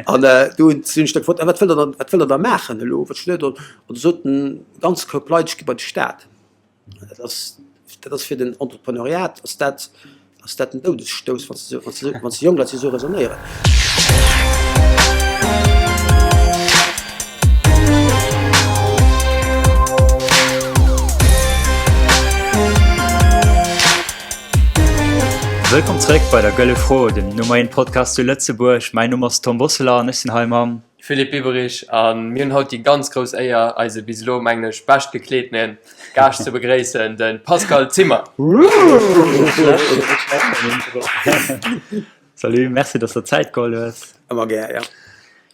An du hunn ech da gefrot, a wat wëllt Der dann, wat wëllt Der da maachen elo, wat studéiert Der? An du sot en ganz Koup Leit, ech gi bei de Staat. Dat ass, dat ass fir den Entrepreneuriat ass dat, ass dat en Doudesstouss, wann s de, wann s de, wann s de jonk Leit déi esou raisonnéieren. Wëllkomm zréck bei der Gëlle Fro, dem Nummer 1 Podcast zu Lëtzebuerg. Mäin Numm ass Tom Bosseler an ech sinn hei mam. Philippe Bieberich a mir hunn haut déi ganz grouss Éier, eise bis elo, mengen ech, beschtgekleetene Gaascht ze begréissen, de Pascal Zimmer. Salut, merci, dass der Zäit geholl hues. Ëmmer gär, ja.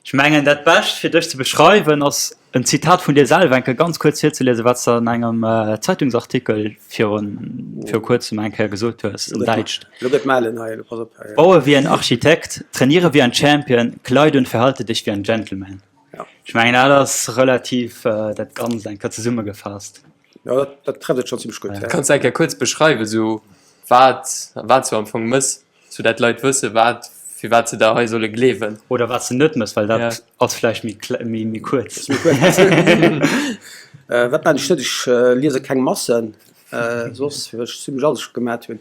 Ech mengen, dat Bescht, fir dech ze beschreiwen, ass en Zitat vun dir selwer eng Kéier ganz kuerz virzeliesen, wat s de an engem Zeitungsartikel virun, viru kuerzem eng Kéier gesot hues, op Däitsch. Lo gëtt malen hei, lo pass op hei. Baue wie ein Architekt, trainiere wie ein Champion, kleide und verhalte dich wie ein Gentleman. Ja. Ech mengen, dat ass relativ dat Ganzt eng Kéier zesummegefaasst. Ja, dat, dat trefft et schonn zimmlech gutt, ja. Kanns de eng Kéier kuerz beschreiwen, sou wat, wat s du am Fong mëss? Sou dat d'Leit wësse wat fir wat se der hei solle gleewen. Oder wat se net mëss, well dat ja. ass vläicht méi, méi, méi kuerz. Äh, wat man ech net, ech äh, liese keng Massen, äh, soss well ech zimmlech alles gemat hunn.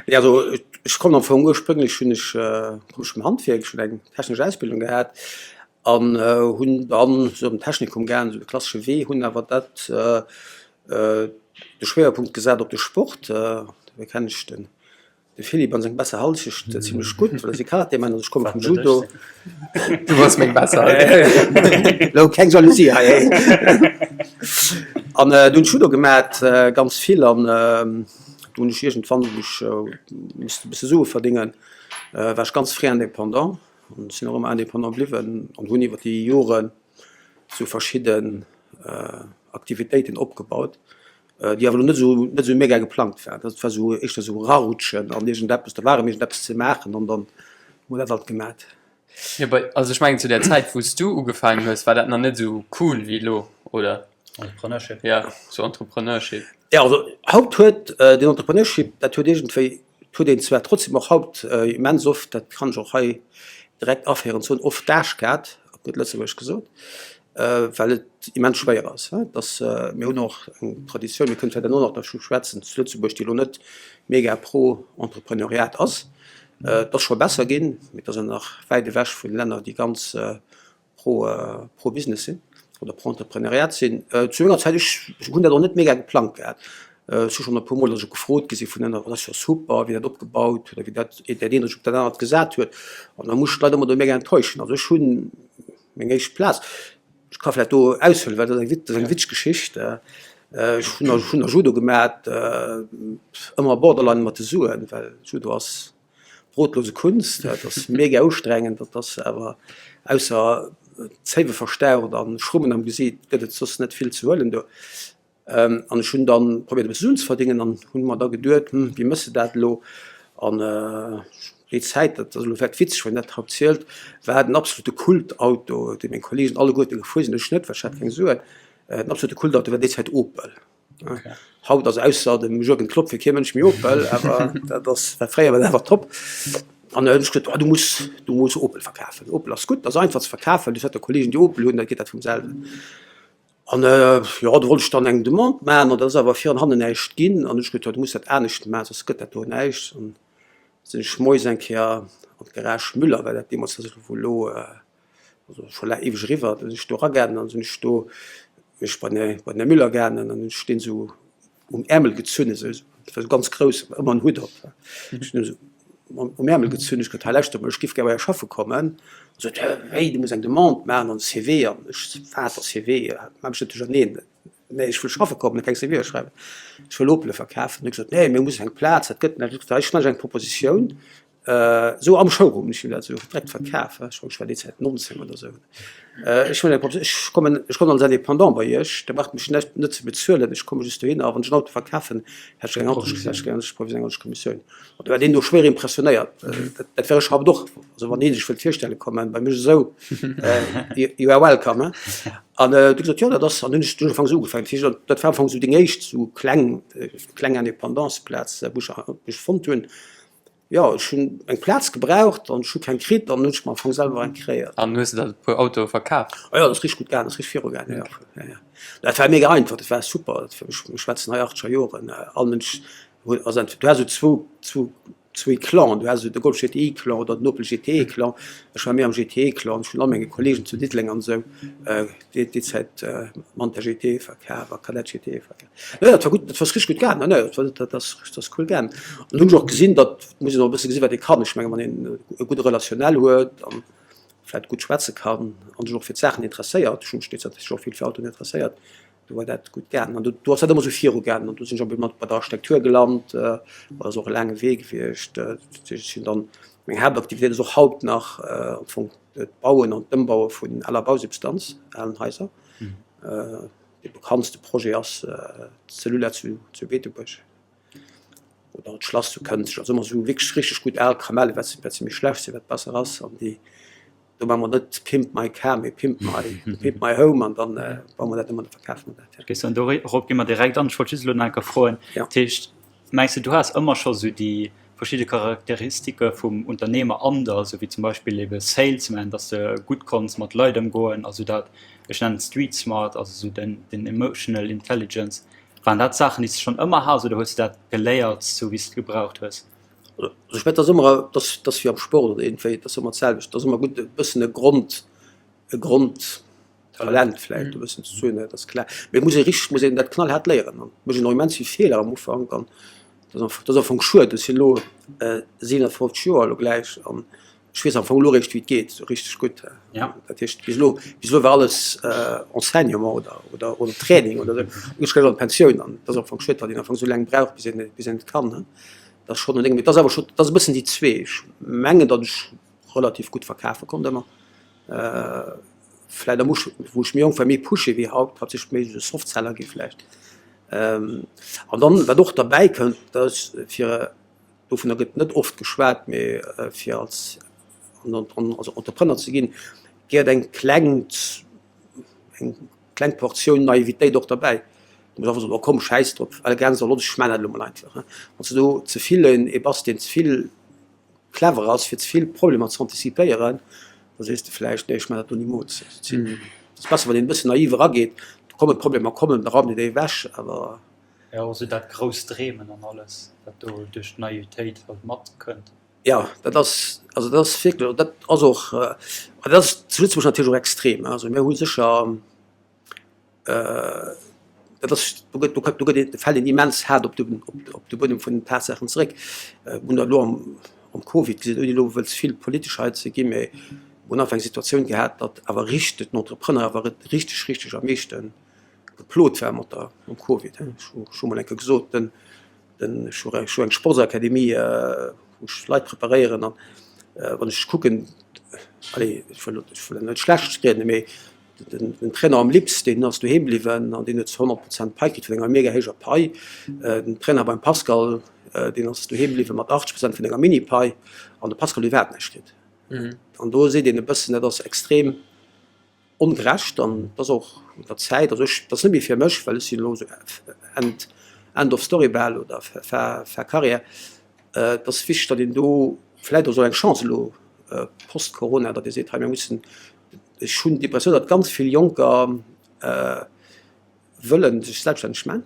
Nee, also ech kommen am Fong ursprünglech hunn ech äh, komm ech vum Handwierk, ech hunn eng technesch Ausbildung gehat an äh, hunn dann sou am Technikum gaangen, sou de klassesche Wee, hunn awer dat äh, äh, de Schwéierpunkt gesat op de Sport, äh, dofir kennen ech den De Philippe an seng besser Halschecht zimlech gutt, well si Karateman ass, ech komme vum Judo. Du bass meng besser Halschecht. Lo keng Jalousie hei, hey. An du hunn ech Judo gemat, ganz vill, an du hunn ech iergendwann, wou ech misst e bësse Sue verdéngen, war ech ganz fréi indépendant an sinn och ëmmer indépendant bliwwen an hunn iwwer déi Joren sou verschidden Aktivitéiten opgebaut. déi awer elo net esou net esou mega geplangt war. Dat war esou éischter esou erarutschen an iergendeppes, da war erëm iergendeppes ze maachen an dann hu mer dat alt gemat. Jo, bei, also ech mengen zu där Zäit wou s du ugefaangen hues, war dat nach net esou cool wéi elo, oder? Entrepreneurship. Ja, sou Entrepreneurship. Jo, also haut huet den Entrepreneurship, dat huet iergendwéi, Et huet een zwar trotzdem och haut immens oft, dat kann ech och hei direkt aféieren, soen, oft Daag gehat, op gutt Lëtzebuergesch gesot, well et immens schwéier ass. Et ass, mir hunn och eng Traditioun, mir kënnen vläicht herno nach dervu schwätzen, zu Lëtzebuerg, déi elo net mega pro Entrepreneuriat ass. Et ass scho besser ginn, mee et ass nach wäit ewech vun Länner, déi ganz pro pro Business sinn oder pro Entrepreneuriat sinn. Zu menger Zäit, ech hunn dat och net mega geplangt gehat. Ech hu schonn e puer Mol, datt ech gefrot gi si vun aneren, dat ass jo super, wéi dat opgebaut huet oder wéi dat dat eent sech op dat anert gesat huet. An da muss ech d'Leit ëmmer do mega enttäuschen. Also ech hunn meng éischt Plaz, ech ka vläicht do aushuelen, well dat ass eng dat ass eng witzeg Geschicht. Ech hunn ech hunn a Judo gemat, ëmmer Borderline mat de Suen, well Judo ass Brotlose Kunst, dat ass mega ustrengend, dat ass awer ausser Zéiwe verstaucht an Schrummen am Gesiit gëtt et soss net vill ze huelen do. An ech hunn dann probéiert e bësse Suen ze verdéngen an hunn mer da geduet, hm, wéi mëss de dat elo? An déi Zäit, dat ass elo vläicht witzeg wann een dat haut zielt, war den absolute Kultauto, dee meng Kollegen alleguerte gefuer sinn, ech net, well ech hat keng Suen, den absolute Kultauto war déi Zäit Opel. Haut ass ausser dem Jürgen Klopp fir kee Mënsch méi Opel, awer dat ass war fréier war dat awer top. An da hunn ech gesot, oh du muss du muss Opel verkafen. Opel ass gutt, ass einfach ze verkafen, du hues der Kollegen déi Opel hunn, da geet dat vum selwen. An jo do wollt ech dann eng Demande maachen an dat ass awer vir an hannen näischt ginn. An hu ech gesot, jo du muss dat anescht maachen, soss gëtt dat do näischt. An sinn ech moies eng Kéier an d'Garage Müller, war dat deemools, dat ass elo wou elo also scho laang éiweg eriwwer, do sinn ech do eragaangen an sinn ech do mech bei den bei den Här Müller gaangen an hunn ech deen esou um Äermel gezunn, esou, dat war esou ganz grouss, ëmmer en Hutt op, ech hunn esou um Äermel gezunn, ech gesot, hei lauschter mol, ech giff gär bei iech schaffe kommen. An sot, wéi, du muss eng Demande maachen an e CV an ech, wat e CV, maa mech net duercherneen, nee ech wëll schaffe kommen, keng CVe schreiwen, ech wëll Opele verkafen. Huet gesot, nee mir mussen eng Plaz, dat gëtt net. Ech gesot, ech maache eng Propositioun, Esou am Showroom, ech hunn dat esou direkt verkaf, ech war déi Zäit 19 oder esou. Ech hunn eng Proposition, ech kommen, ech kommen als Indépendant bei Iech, Dir braucht mech net net ze bezuelen, ech komme just dohinner a wann ech en Auto verkafen, hätt ech eng anescht, hätt ech eng anescht Provisioun, eng anescht Kommissioun. An do war deen do schwéier impressionéiert. Dat dat wär ech haut och, also wann ee sech wëllt virstelle kommen, bei mech esou, you are welcome, hein. An du gesot, jo dat ass, an hunn ech dunn ufanks ugefaangen. Dat heescht, dat war am Fong esou deng éischt esou kleng, kleng Indépendanceplaz, wou ech, wou ech fonnt hunn. Jo, ech hunn eng Plaz gebraucht an ech hu keng kritt an hunn ech mer am Fong selwer eng kreéiert. An hues de da e puer Autoe verkaf? Oh jo, dat ass richteg gutt gaangen, dat ass richteg viru gaangen, jo, jo, jo. Dat war mega einfach, dat war super. Dat war, mir schwätzen hei achtzeger Joren, all Mënsch huet, also du has esou zwou, zwou, zwéi Clanen, du has esou de Golf GTI Clan oder den Opel GTE Clan. Ech war méi am GTE Clan, ech hunn all menge Kollegen zu Diddeleng an esou déi, déi Zäit Manta GTE verkaf a Kadett GTE verkaf. Nee, dat war gutt, dat ass richteg gutt gaangen. Nee, dat war, dat ass, dat ass cool gaangen. An hunn ech och gesinn, datt, muss een och e bësse gesinn, wat ee kann. Ech menge wann een e gudde Relationnel huet an vläicht gutt schwätze kann an sech och fir d'Saachen interesséiert, ech hunn mech déi Zäit natierlech och vill fir Autoen interesséiert, do war dat gutt gaangen. An do, do ass dat ëmmer esou virugaangen. An do sinn ech op eemol bei der Architektur gelant, dat ass och e laange Wee gewiescht. Ech sinn dann, meng Haaptaktivitéit ass och haut nach am Fong d'Bauen an d'Ëmbaue vun aler Bausubstanz, alen Haiser. Dee bekanntste Projet ass d'Cellula zu Beetebuerg oder d'Schlass zu Kënzeg. Also ëmmer esou wierklech richteg gutt al Kamelle, wat se méi schlecht sinn, wat besser ass. An déi, do maache mer net Pimp my car, mee Pimp my, Pimp my home an dann baue mer dat ëm an da verkafe mer dat. Okay, so an dorop gi mer direkt an. Ech wollt just elo nach eng Kéier froen, dat heescht, Mengs de, du has ëmmer scho sou déi verschidde Charakteristike vum Unternehmer an der, sou wéi zum Beispill ebe Salesman, dass de gutt konns mat Leit ëmgoen, also dat, ech nennen et Street Smart, also sou den, den Emotional Intelligence. Waren dat Saachen, déi s de schonn ëmmer has oder hues de dat geléiert, sou wéi s de et gebraucht hues? Also ech mengen, et ass ëmmer, et ass, et ass wéi am Sport oder iergendwéi, et ass ëmmer d'selwecht, et ass ëmmer gutt e bëssen e Grond, e Grond. Talent vläicht e bëssen ze hunn, dat ass klar. Mee et muss ee richteg, muss een dat knallhaart léieren an et mécht een och immens vill Feeler am Ufank an dat ass dat ass am Fong schued. Ech sinn elo 57 Joer elo gläich an ech weess am Fong elo eréischt wéi et geet esou richteg gutt. Dat heescht bis elo bis elo war alles Enseignement oder oder oder Training oder esou. Elo ginn ech gläich an d'Pensioun an dat ass am Fong schued, datt een am Fong esou laang brauch bis een bis een et kann. Dat ass schonn en Déng. Mee et ass awer scho, dat ass e bëssen déi zwee. Ech mengen, datt ech relativ gutt verkafe konnt ëmmer. Vläit am Usch, wou ech méi jonk war, méi pushy wéi haut, haut méi esou Softseller gi vläicht. An dann, wat och derbäi kënnt, dat ass fir, dovunner gëtt net oft geschwat, mee fir als also Entrepreneur ze ginn, gehéiert eng kleng, eng kleng Portioun Naivitéit och derbäi. Du muss einfach soen, oh komm, schäiss drop, alle Gäns a Lotz, ech maachen dat elo mol einfach. Wann s de do ze vill ee bass, deen ze vill clever ass fir ze vill Problemer ze antizipéieren, da sees de vläicht, nee ech maachen dat do nimools. Et ass besser wann een e bëssen naiv erageet, da kommen d'Problemer kommen, da raumt een déi ewech, awer. Jo, och esou dat grousst Dreemen an alles, wat do duerch d'Naivitéit halt matkënnt. Jo, dat ass, also dat ass wierklech, dat ass och, dat ass zu Lëtzebuerg natierlech och extrem. Also mir hu sécher. Dat ass, do gëtt, do gëtt, do gëtt een, fält een immens haart op de, op de Buedem vun den Tatsaachen zeréck. Mir hunn dat elo am, am Covid gesinn, ouni elo wëlls vill politesch hei ze ginn, mä mir hunn einfach eng Situatioun gehat, datt awer richteg den Entrepreneur awer richteg, richteg am meeschte geplot war mat der, mam Covid. Ech hu, ech hu mol eng Kéier gesot, den, den, ech hu, ech hu eng Sportsakademie, wou ech Leit preparéieren an wann ech kucken, allez, ech wëll, ech wëll net schlecht rieden, mä Den Trainer am Lips, deen ass doheem bliwwen an deen huet 100 Prozent Pai kritt vun enger mega héijer Pai. Den Trainer beim Pascal, deen ass doheem bliwwen mat 80 Prozent vun enger Mini-Pai an de Pascal huet iwwerhaapt näischt kritt. An do seet een e bëssen, dat ass extrem ongerecht an dat ass och un der Zäit, also ech, dat ass net méi fir mech, well ech sinn elo esou end, end of story bal oder fin, fin carrière. Et ass wichteg, datt een do vläicht och esou eng Chance elo post-Corona, datt ee seet, hei mir mussen, Ech hunn d'Impressioun, datt ganz vill Jonker wëlle sech selbststänneg man,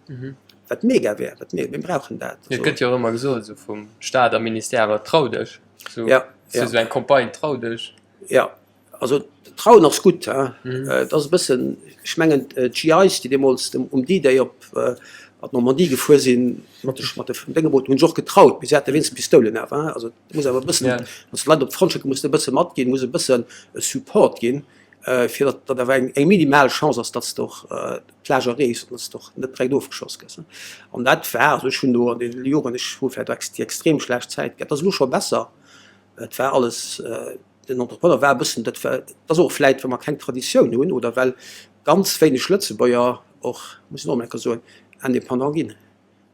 wat mega wär, wat mir brauchen dat. Et gëtt jo och ëmmer gesot esou vum Staat a Ministère, awer trau dech, esou esou eng Campagne, trau dech. Jo, also trauen ass gutt, et ass e bëssen, ech mengen d'GIs, déi deemools um D-Day op an d'Normandie gefuer sinn mat de Déngebooten, hunn sech och getraut, mee si hate wéinstens Pistoulen awer, also. Du muss awer e bëssen, wann s de Leit op d'Front schécken, muss de e bësse matginn, muss e bëssen e Support ginn, fir datt datt awer eng eng minimal Chance ass, datt s de och d'Plage erreechs an datt s de och net direkt ofgeschoss gëss. An dat war, also ech hunn do an deene Joren, ech hu vläicht och déi extrem schlecht Zäit gehat, dat ass elo scho besser, et war alles, den Entrepreneur war e bëssen, dat war, dat ass och vläicht, well mer keng Traditioun hunn oder well ganz wéineg Lëtzebuerger och, muss een och emol eng Kéier soen, indépendant ginn.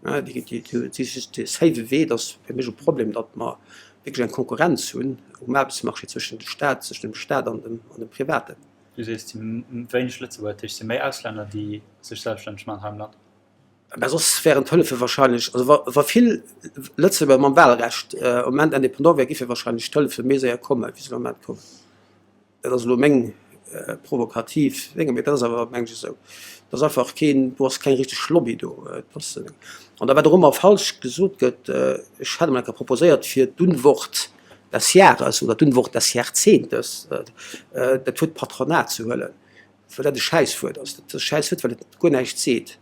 Dee safe Wee, dat ass fir mech e Problem, datt mer wierklech eng Konkurrenz hunn um Aarbechtsmarché zwëschen de Staat, zwëschen dem Staat an dem, an dem Privaten. Du sees, et si wéineg Lëtzebuerger, dat heescht, et si méi Auslänner, déi sech selbststänneg maachen hei am Land? Mä soss wären d'Hëllefe wahrscheinlech, also wa wa vill Lëtzebuerger mam Wahlrecht am Moment indépendant wären, géife wahrscheinlech d'Hëllefe méi séier kommen, wéi se am Moment kommen. Dat ass elo meng provokativ Dénge, mee dat ass awer meng ech esou. Et ass einfach keen, do ass keng richteg Lobby do. Et ass, an da wat och ëmmer falsch gesot gëtt, ech hat emol eng Kéier proposéiert fir d'Unwort des Jahres oder d'Unwort des Jahrzehntes, dat Wuert Patronat ze huelen. Well dat e Schäisswuert ass. Dat ass e Schäisswuert, well et guer näischt seet.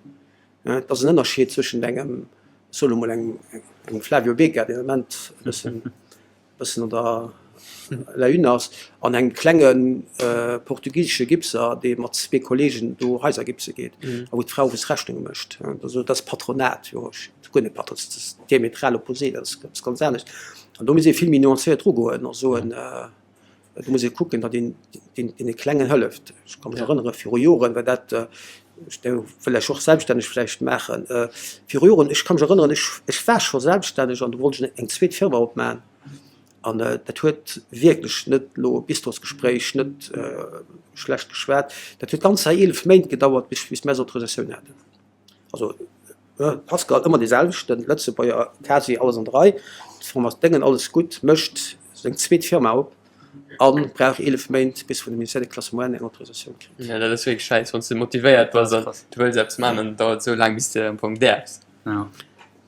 Et ass en Ënnerscheed zwëschent engem, ech soen elo mol engem Flavio Becca, deen am Moment e bëssen, e bëssen an der la une ass, an engem klenge portugisesche Gipser, dee mat zwee Kollegen do Haiser gipse geet a wou d'Fra owes Rechnunge mécht. Also dat ass Patronat, jo, ech guer net Patronat, dat ass diametral opposé, dat ass eppes ganz anescht. An do muss ee vill méi nuancéiert erugoen a soen, Do muss ee kucken, datt een deene Klengen hëlleft. Ech ka mech erënnere viru Joren, war dat, ech wëll lech och selbststänneg vläicht maachen, viru Joren, ech ka mech erënneren, ech, ech war scho selbststänneg an do wollt ech eng zweet Firma opmaachen an dat huet wierklech net elo Bistrosgespréich, net schlecht geschwat, dat huet ganzer 11 Méint gedauert, bis, bis mir eis Autorisatioun haten. Also Pascal, ëmmer dee selwechten, Lëtzebuerger, quasi alles an der Rei, d'Formatioun, alles gutt, mécht seng zweet Firma op a brauch 11 Méint bis vun de Ministère des Classements eng Autorisatioun kritt. Jo, dat ass wierklech schäiss, wann s de motivéiert bass an du wëlls eppes maachen an et dauert esou laang bis de am Fong däerfs.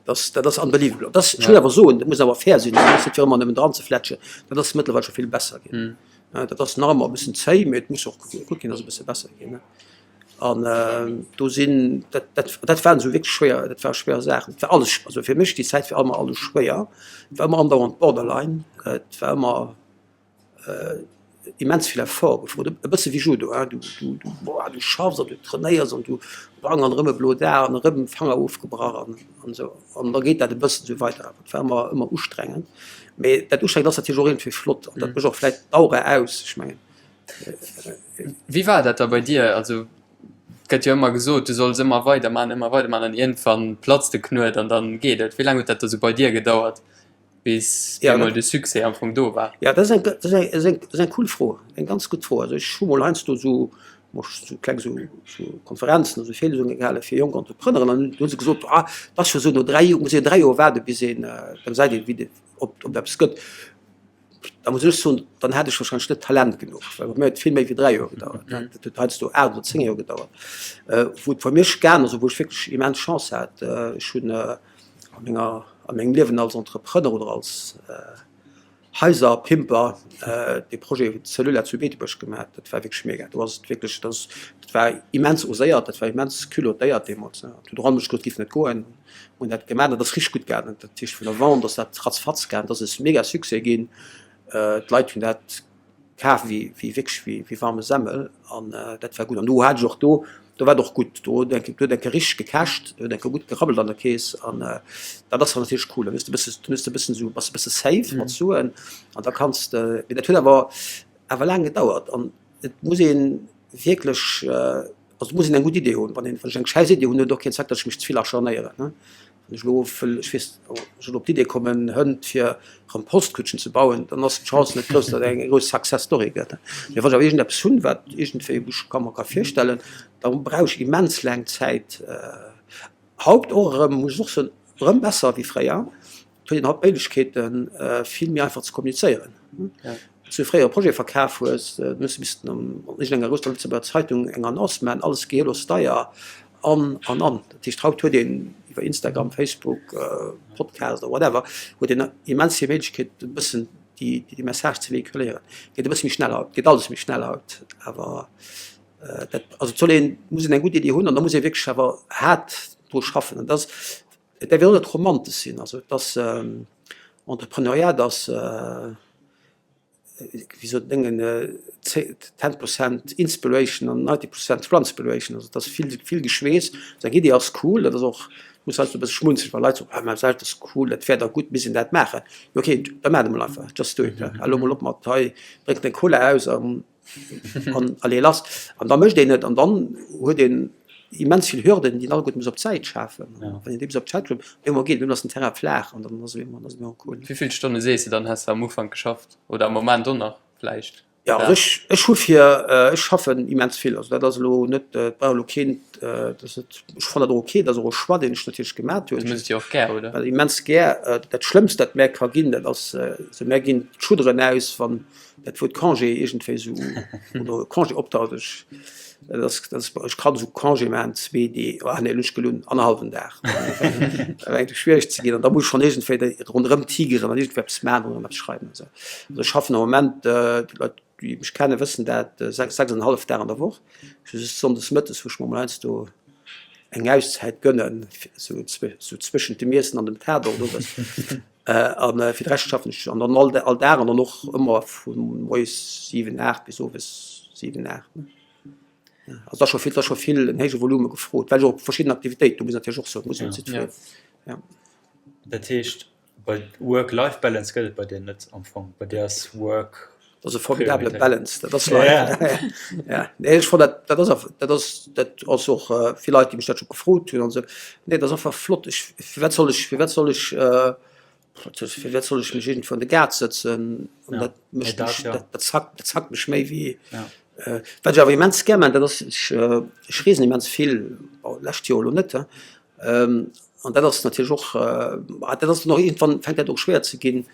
Dat ass unbelievable. Dat ass, ech muss awer soen, dat muss awer fair sinn, dat ass net fir ëmmer nëmmen dran ze fletschen, dat ass mëttlerweil scho vill besser ginn. Dat ass nach ëmmer e bëssen zéi, mee et muss och gekuckt ginn, dass et e bësse besser ginn. An do sinn, dat, dat, dat waren esou wierklech schwéier, dat ware schwéier Saachen. Et war alles, also fir mech déi Zäit war ëmmer alles schwéier. Et war ëmmer andauernd Borderline, et war ëmmer immens vill Effort gefrot, e bësse wéi Judo, hein, du, du, du, boah, du schaffs an du trainéiers an du bang an erëm e blot A an erëm Fanger ofgebrach an, an esou. An da geet dat e bëssen esou weider. Awer et war ëmmer, ëmmer ustrengend. Mee dat Ustrengend ass natierlech och iergendwéi flott an dat mécht och vläicht d'Aura aus, ech mengen. Wéi war dat da bei dir? Also et gëtt jo ëmmer gesot, du solls ëmmer weider man, ëmmer weider man an iergendwann platzt de Knuet an dann geet et. Wéi laang huet dat da sou bei dir gedauert, bis op eemol de Succès am Fong do war? Jo, dat ass eng, dat ass eng, dat ass eng cool Fro, eng ganz gutt Fro. Also ech hu mol heiansdo sou, sou kleng sou, sou Konferenzen oder sou Virliesunge gehale fir jonk Entrepreneuren an do hu se gesot, ah, dat ass jo sou no 3 Joer, muss een 3 Joer waarde bis een, da gesäit een, wéi de, ob, ob eppes gëtt. Da muss ech soen, dann hat ech wahrscheinlech net Talent genuch, well bei mir huet et vill méi wéi 3 Joer gedauert. Dat huet heiansdo 8 oder 10 Joer gedauert. Wou et bei mir gaangen ass, wou ech wierklech immens Chance hat, ech hunn a menger, a mengem Liewen als Entrepreneur oder als Haiserpimper dee Projet Cellula zu Beetebuerg gemaach. Dat war wierklech mega. Do ass et wierklech, dat ass, dat war immens oséiert, dat war immens culottéiert deemools. Et huet och all Mënsch gesot, et géif net goen. Hunn dat gemaach, dat ass richteg gutt gaangen. Dat heescht vun der Vente ass dat ratzfatz gaangen, dat ass e mega Succès ginn. D'Leit hunn dat kaf wéi wéi wierklech wéi wéi warme Semmel an dat war gutt. An do hat ech och do, do war et och gutt, do huet eng do huet eng Kéier richteg gekäscht, do huet eng Kéier gutt gerabbelt an der Keess an dat ass dann natierlech cool. Dann hues de e bësse, dann hues de e bëssen esou, bass e bësse safe mat Suen an da kanns de, mee dat huet awer awer laang gedauert an et muss ee wierklech, Also et muss een eng gutt Idee hunn. Wann een, wann ech eng schäiss Idee hunn, huet et och keen Zweck, datt ech mech ze vill acharnéieren, ne. Wann ech elo wëll, ech weess, wann ech elo op d'Idee kommen, Hënt fir erëm Postkutschen ze bauen, dann ass d'Chance net grouss, datt et eng grouss Success Story gëtt. Mee wann ech awer iergendeppes hunn, wat iergendwéi, wou ech ka mer ka virstellen, da brauch ech immens laang Zäit. Haut och erëm, muss ech och soen, erëm besser wéi fréier. Et huet een haut d'Méiglechkeeten, vill méi einfach ze kommunizéieren. Wann s du fréier e Projet verkaf hues, dann hues du missten an iergendenger grousser Lëtzebuerger Zeitung eng Annonce maachen, alles gehelos deier an, an, an. Dat heescht, haut huet een iwwer Instagram, Facebook, Podcast oder whatever, huet een immens vill Méiglechkeet, e bëssen déi, déi Message ze véhiculéieren. Geet e bësse méi schnell haut, geet alles méi schnell haut, awer dat, also et soll een, muss een eng gutt Iddi hunn an da muss ee wierklech awer haart dru schaffen. An dat ass, Et däerf een och net romantesch sinn. Also et ass, Entrepreneuriat ass, wéi sot Déngen, ten percent inspiration an ninety percent transpiration. Also et ass vill, vill Geschweess. Seng Idee ass cool, dat ass och, muss heiansdo e bësse schmunzelen, wa Leit soen, ah mä dat ass cool, dat wär da gutt, misst een dat maachen. Jo okay, da maacht emol einfach, just do it. Hal elo mol op mat hei, drénk deng Cola aus an An allez lass. An da mécht een et an dann huet een immens vill Hürden, déi een alleguerte muss op d'Säit schafen. Wann een déi bis op d'Säit huet, op eemol geet et, op eemol ass den Terrain flaach an dann ass et eemol, ass et eemol cool. Wéi vill Stonne sees de dann, has de am Ufank geschafft oder am Moment och nach vläicht? Jo, also ech, ech hu fir, ech schaffen immens vill. Also dat ass elo net, dat brauch elo keen, dat ass net, ech fannen dat och ok, dat ass och e Choix, deen ech natierlech gemat hunn. Du méchs et jo och gär, oder? Well immens gär. Dat Schlëmmst, dat mär ka ginn, dat ass, also mär ginn d'Schudderen aus, wann dat Wuert Congé iergendwéi esou, oder Congé opdaucht. Ech, dat ass, dat ass, ech kann esou Congé maachen, zwee Dee, ah nee, elo hunn ech gelunn, annerhallwen Dag. Dat fänkt u schwiereg ze ginn an da muss ech schonn iergendwéi ronderëm tigeren an iergendwéi eppes maachen oder eppes schreiwen an esou. Also ech schaffen am Moment, déi Leit déi mech kennen wëssen dat, 6, 6,5 Dag an der Woch. Ech hu just sonndes mëttes wou ech mer mol heiansdo eng Auszäit gönnen, sou sou zwëschent dem Iessen an dem Tatort owes. An fir de Rescht schaffen ech an dann all all Dag an dann och ëmmer vu moies 7, 8 bis owes 7, 8. Also et ass scho vill, et ass scho vill en héije Volume gefrot, well ech och verschidden Aktivitéiten hu muss natierlech och soen, muss een jo. Ja. Dat heescht Bei Work-Life-Balance gëtt et bei dir net am Fong. Bei dir ass Work. Dat ass e formidabele Balance, dat ass live. Ja, nee, ech fannen dat, dat ass, dat ass, dat ass och vill Leit, déi mech dat scho gefrot hunn an esou. Nee, dat ass einfach flott. Ech, firwat soll ech, firwat soll ech, firwat soll ech mech iergendwou an de Gaart sëtzen an dat mécht mech, dat, dat zackt, dat zackt mech méi wéi. Wat ech awer immens gär maachen, dat ass, ech, ech reesen immens vill, bon, d'lescht Joer elo net, An dat ass natierlech och, dat ass dann och iergendwann fänkt dat och schwéier ze ginn,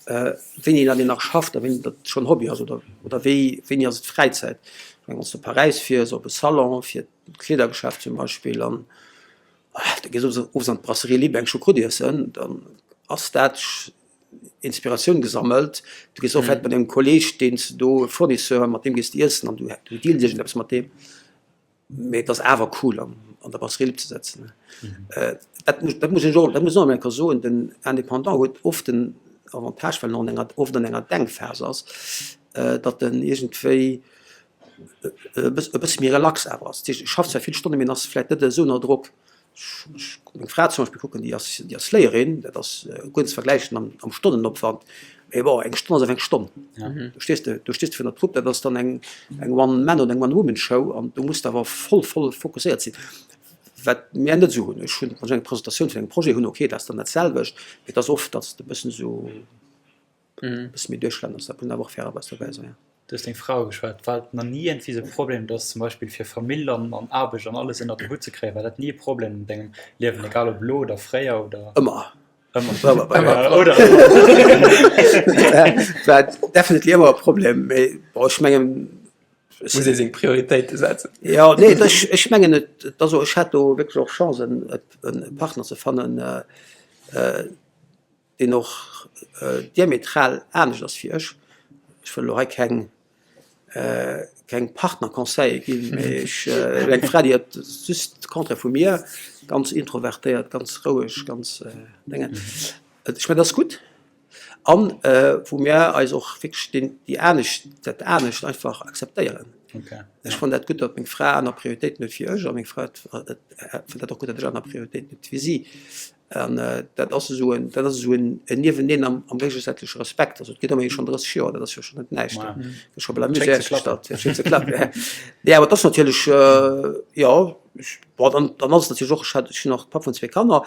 wéini datt een nach schafft a wéini datt schonn Hobby ass oder oder wéi wéini ass et Fräizäit. Ech mengen, wann s de op Paräis fiers op e Salon fir d'Kleedergeschäft zum Beispill an da gees owes owes an d'Brasserie Libre eng Choucroute iessen, dann ass dat Inspiratioun gesammelt. Du gees och vläicht mat engem Kolleeg, deen s de do, e Fournisseur, mat deem gees de iessen an du du deals iergendeppes mat deem. Mee et ass awer cool an der Passerelle ze setzen. Dat muss dat muss een och dat muss een och eng Kéier soen, den Indépendant huet oft den Avantage, well en an enger oft an enger Denkphas ass, datt en iergendwéi e bësse méi relax awer ass. Dat heescht, e schafft zwar vill Stonnen, mee en ass vläicht net esou ënner Drock. Ech meng Fra zum Beispill kucken, déi ass, déi ass Léierin, dat ass guer net ze vergläichen am, am Stonnenopwand, mee bon, eng Stonn ass awer eng Stonn. Do stees de, do stees de virun der Trupp, dat ass dann eng, eng One-Man oder eng One-Woman-Show an do muss de awer voll, voll fokusséiert sinn, wat mär net esou hunn. Ech hunn, wann ech eng Presentatioun vun engem Projet hunn, okay, dat ass dann dat selwecht, mee et ass oft, datt s de e bëssen esou, e bësse méi duerchschlenders, dat muss een awer och fairerweis dobäi soen. Du hues deng Fra ugeschwat. War et nach ni iergendwéi sou e Problem, dass zum Beispill fir Famill an an Aarbecht an alles ënnert en Hutt ze kréien, war dat ni e Problem an dengem Liewen, egal ob elo oder fréier oder? Ëmmer. Ëmmer. Ëmmer. Oder ëmmer. War definitely ëmmer e Problem, mee bon, ech mengen. Muss ee seng Prioritéite setzen. Jo, nee, ech ech mengen et et ass och, ech hat do wierklech och Chance en e Partner ze fannen, deen och diametral anescht ass wéi ech. Ech wëll elo hei keng keng Partnerconseile ginn, mee ech hunn eng Fra, déi huet just de Contraire vu mir, ganz introvertéiert, ganz roueg, ganz Déngen. Ech mengen, dat ass gutt an wou mir eis och wierklech deen déi anescht dat anescht einfach akzeptéieren. Ech fannen dat gutt, datt meng Fra aner Prioritéiten huet wéi ech a meng Fra fënnt dat och gutt, datt ech aner Prioritéiten huet wéi si. An dat ass esou en, dat ass esou en Nieweneen am, am géigesäitleche Respekt. Also et geet ëmmerhi schonn 30 Joer, dat ass jo schonn net näischt. Wow. Scho bal Schéin ze klappen. Schéin ze klappen, ja. Nee, awer et ass natierlech, jo, bon, dann, dann ass et natierlech och, ech hat, ech sinn och Papp vun zwee Kanner,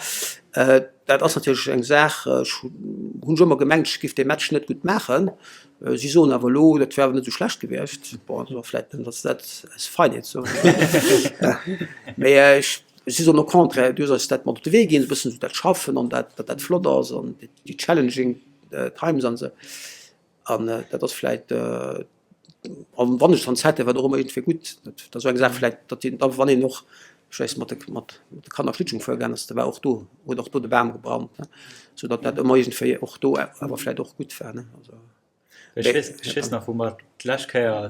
dat ass natierlech eng Saach, ech hunn ech ëmmer gemengt, ech géif dee Match net gutt maachen. Si soen awer elo, dat wär awer net esou schlecht gewiescht. Bon, dat ass och vläicht, datt se dat aus Feinheet soen. Mee ech. Si soen au contraire, du hues eis dat mat op de Wee ginn, e bëssen esou dat Schaffen an dat, datt dat flott ass an déi challenging times an esou. An dat ass vläicht, an wann ech dann Zäit hat, war et och ëmmer iergendwéi gutt. Dat ass esou eng Saach vläicht, datt een da, wann een och, ech weess, mat de mat de Kanner Schlittschung fuere gaangen ass, da war och do, huet och do de Bam gebrannt, ne, sou datt dat ëmmer iergendwéi och do awer vläicht och gutt war, ne, also. Ech weess, ech weess nach, wou mer d'lescht Kéier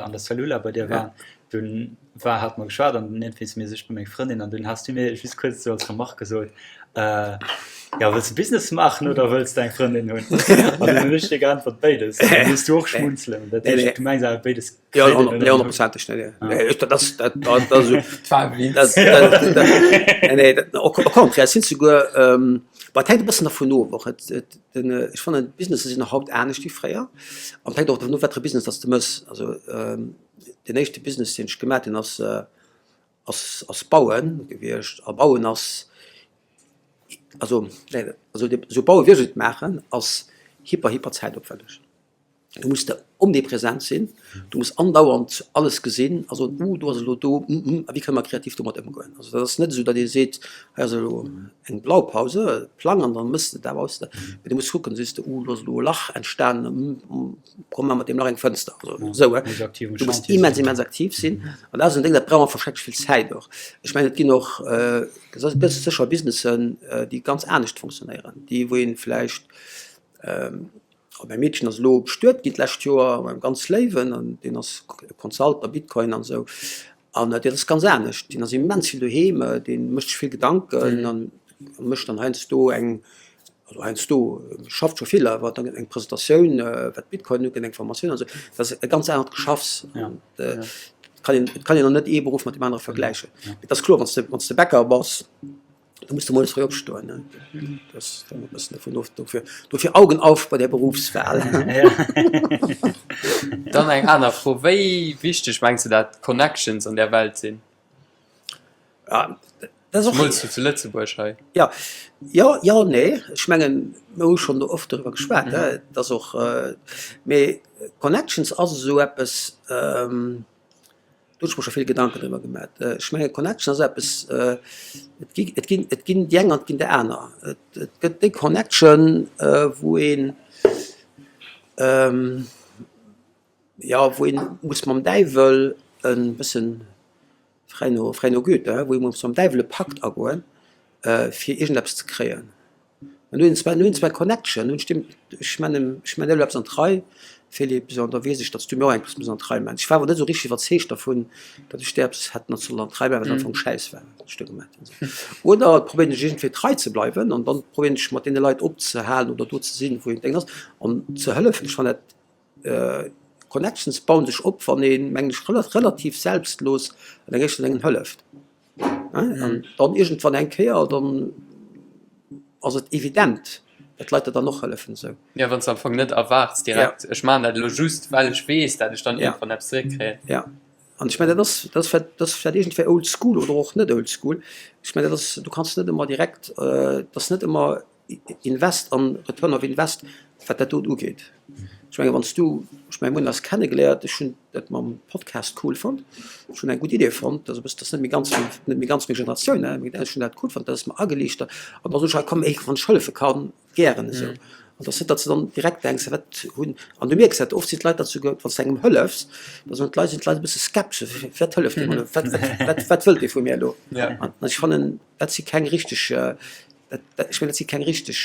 an der Cellula bei dir waren, dunn war, hate mer geschwat an dunn iergendwéi zu mir, ech bei meng Frëndin an dunn has du mir just kuerz esou als Remarque gesot, Jo, wëlls de Business maachen oder wëlls de eng Frëndin hunn? An dunn hunn ech dir geäntwert, Béides. An dunn hues du och schmunzelen. Dat heescht, du mengs awer béides Jo, nee, honnertprozenteg net. Nee, dat ass, dat, dat ass esou. Dat war e Witz. Dat, nee, dat, au contraire, et sinn souguer, bon, et hänkt e bëssen dervun of och. Et, et, den, ech fannen, d'Businesse sinn och haut anescht wéi fréier. An et hänkt och dervun of, wat fir e Business dass de méchs. Also, deen éischte Business, deen ech gemaat hunn, ass, ass, ass Bauen gewiescht. A Bauen ass, also, nee, also esou Baue wéi ech et maachen, ass hyper, hyper zäitopwänneg. Du muss de omnipresent sinn, du muss andauernd alles gesinn a soen, uh do ass elo do, mm mm, a wéi kënne mer kreativ domat ëmgoen. Also dat ass net esou, datt ee seet, hei ass elo eng Blaupause, e Plang an da méchs de dat aus. Mee du muss kucken, sees de, uh do ass elo e Lach entstanen, mm mm, komm maache mat deem Lach eng Fënster. Also esou, he. Du muss immens, immens aktiv sinn an dat ass en Déng, dat brauch einfach schrecklech vill Zäit och. Ech mengen, et ginn och sécher Businessen, déi ganz anescht fonctionnéieren, déi wou ee vläicht, A mäi Meedchen ass elo bestuet ginn d'lescht Joer mat engem ganz Léiwen an deen ass Consultant a Bitcoin an esou. An deen ass ganz anescht, deen ass immens vill doheem, dee mécht sech vill Gedanken an mécht dann heiansdo eng, also heiansdo, schafft scho vill, awer dann eng Presentatioun wat Bitcoin ugeet, eng Formatioun an esou. Dat ass e ganz anert Geschaffs. Et kann een, et kann een och net ee Beruff mat deem anere vergläichen. Et ass kloer, wann s de, wann s de Bäcker bass, Da muss de moies fréi opstoen, ne? Dat hänkt e bëssen dovun of. Dofir, dofir Augen auf bei der Berufswahl. Dann eng aner Fro, Wéi wichteg mengs de dat Connections an där Welt sinn? Ja, dat ass och. Zemools zu Lëtzebuerg hei. Ja, jo, jo, nee. Ech mengen, mir hu schonn do oft doriwwer geschwat, ne? Et ass och, mee Connections ass esou eppes, Do hunn ech mer scho vill Gedanken driwwer gemat. Ech mengen, Connection ass eppes, et gi, et ginn, et ginn déi eng an et ginn déi aner. Et, et gëtt déi Connection, wou een, jo, wou een muss mam Däiwel e bëssen, fräi no, fräi no Goethe, wou ee muss mam Däiwel e Pakt agoen, fir iergendeppes ze kréien. An du hunn zwar, du hunn zwar Connection, hunn ech deem, ech man, ech man elo eppes an d'Rei, Philippe, sou, an da weess ech, datt s du mir och eppes muss an d'Rei man. Ech war awer net esou richteg iwwerzeegt dervun, datt ech där eppes hätt nach sollen an d'Rei man, wat am Fong Schäiss war, wat ech do gemaat hunn. Oder probéieren ech iergendwéi trei ze bleiwen an dann probéieren ech mat deene Leit opzehalen oder do ze sinn, wou een denkt ass, an ze hëllefen. Ech fannen dat, Connections bauen sech op, wann een, mengen ech, relativ selbstlos an eng Richtung engem hëlleft. An dann iergendwann eng Kéier, dann ass et evident, datt d'Leit der dann och hëllefen esou. Jo, wann s de am Fong net erwaarts direkt, ech maachen dat elo just, well ech weess, dat ech dann iergendwann eppes zeréckkréien. Jo, an ech mengen, dat ass, dat ass vläicht, dat ass vläicht iergendwéi old school oder och net old school. Ech mengen, dat ass, du kanns net ëmmer direkt, et ass net ëmmer Invest an Return of Invest, wat dat do ugeet. Ech menge wann s du, ech menge mir hunn eis kennegeléiert, ech hunn dat mam Podcast cool fonnt, ech hunn eng gutt Idee fonnt, also dat ass net méi ganz, net méi ganz meng Generatioun, mee ech hunn dat cool fonnt, dat ass mer ageliicht an da sot ech, ah komm, wann ech hëllefe kann, gären esou. An dat ass net, datt s de dann direkt denks, wat hunn, an du mierks dat, oft sinn d'Leit dat souguer, wann s de engem hëllefs, da soen d'Leit, sinn d'Leit e bësse skeptesch, wat hëlleft dee mer elo, wat, wat, wat wëllt dee vu mir elo? An ech fannen, dat si keng richteg, Dat, dat, ech mengen, dat si keng richteg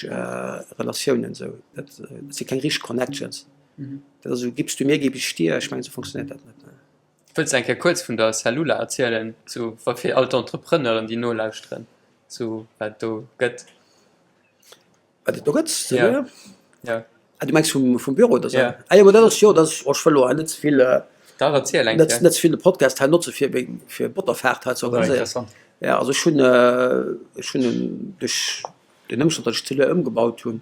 Relatiounen esou. Dat, dat si keng richteg Connections. Dat ass esou, gibst du mir, gebe ich dir. Ech mengen, esou funktionéiert dat net. Wëlls de eng Kéier kuerz vun der Cellula erzielen, sou wa fir all d'Entrepreneuren, déi nolauschteren, sou wat et do gëtt? Wat et do gëtt? Cellula? Ja. Ah, du mengs vum, vum Büro oder sou? Ja. Ah jo, ma dat ass, jo, dat ass, oh, ech wëll elo hei net ze vill, Dach, erziel eng net, Kéier. net ze vill de Podcast hei notze fir meng, fir Botterfaart hei ze organiséieren. Interessant. Ja, also ech hunn, ech hunn en duerch den Ëmstand, datt ech d'Cellule ëmgebaut hunn,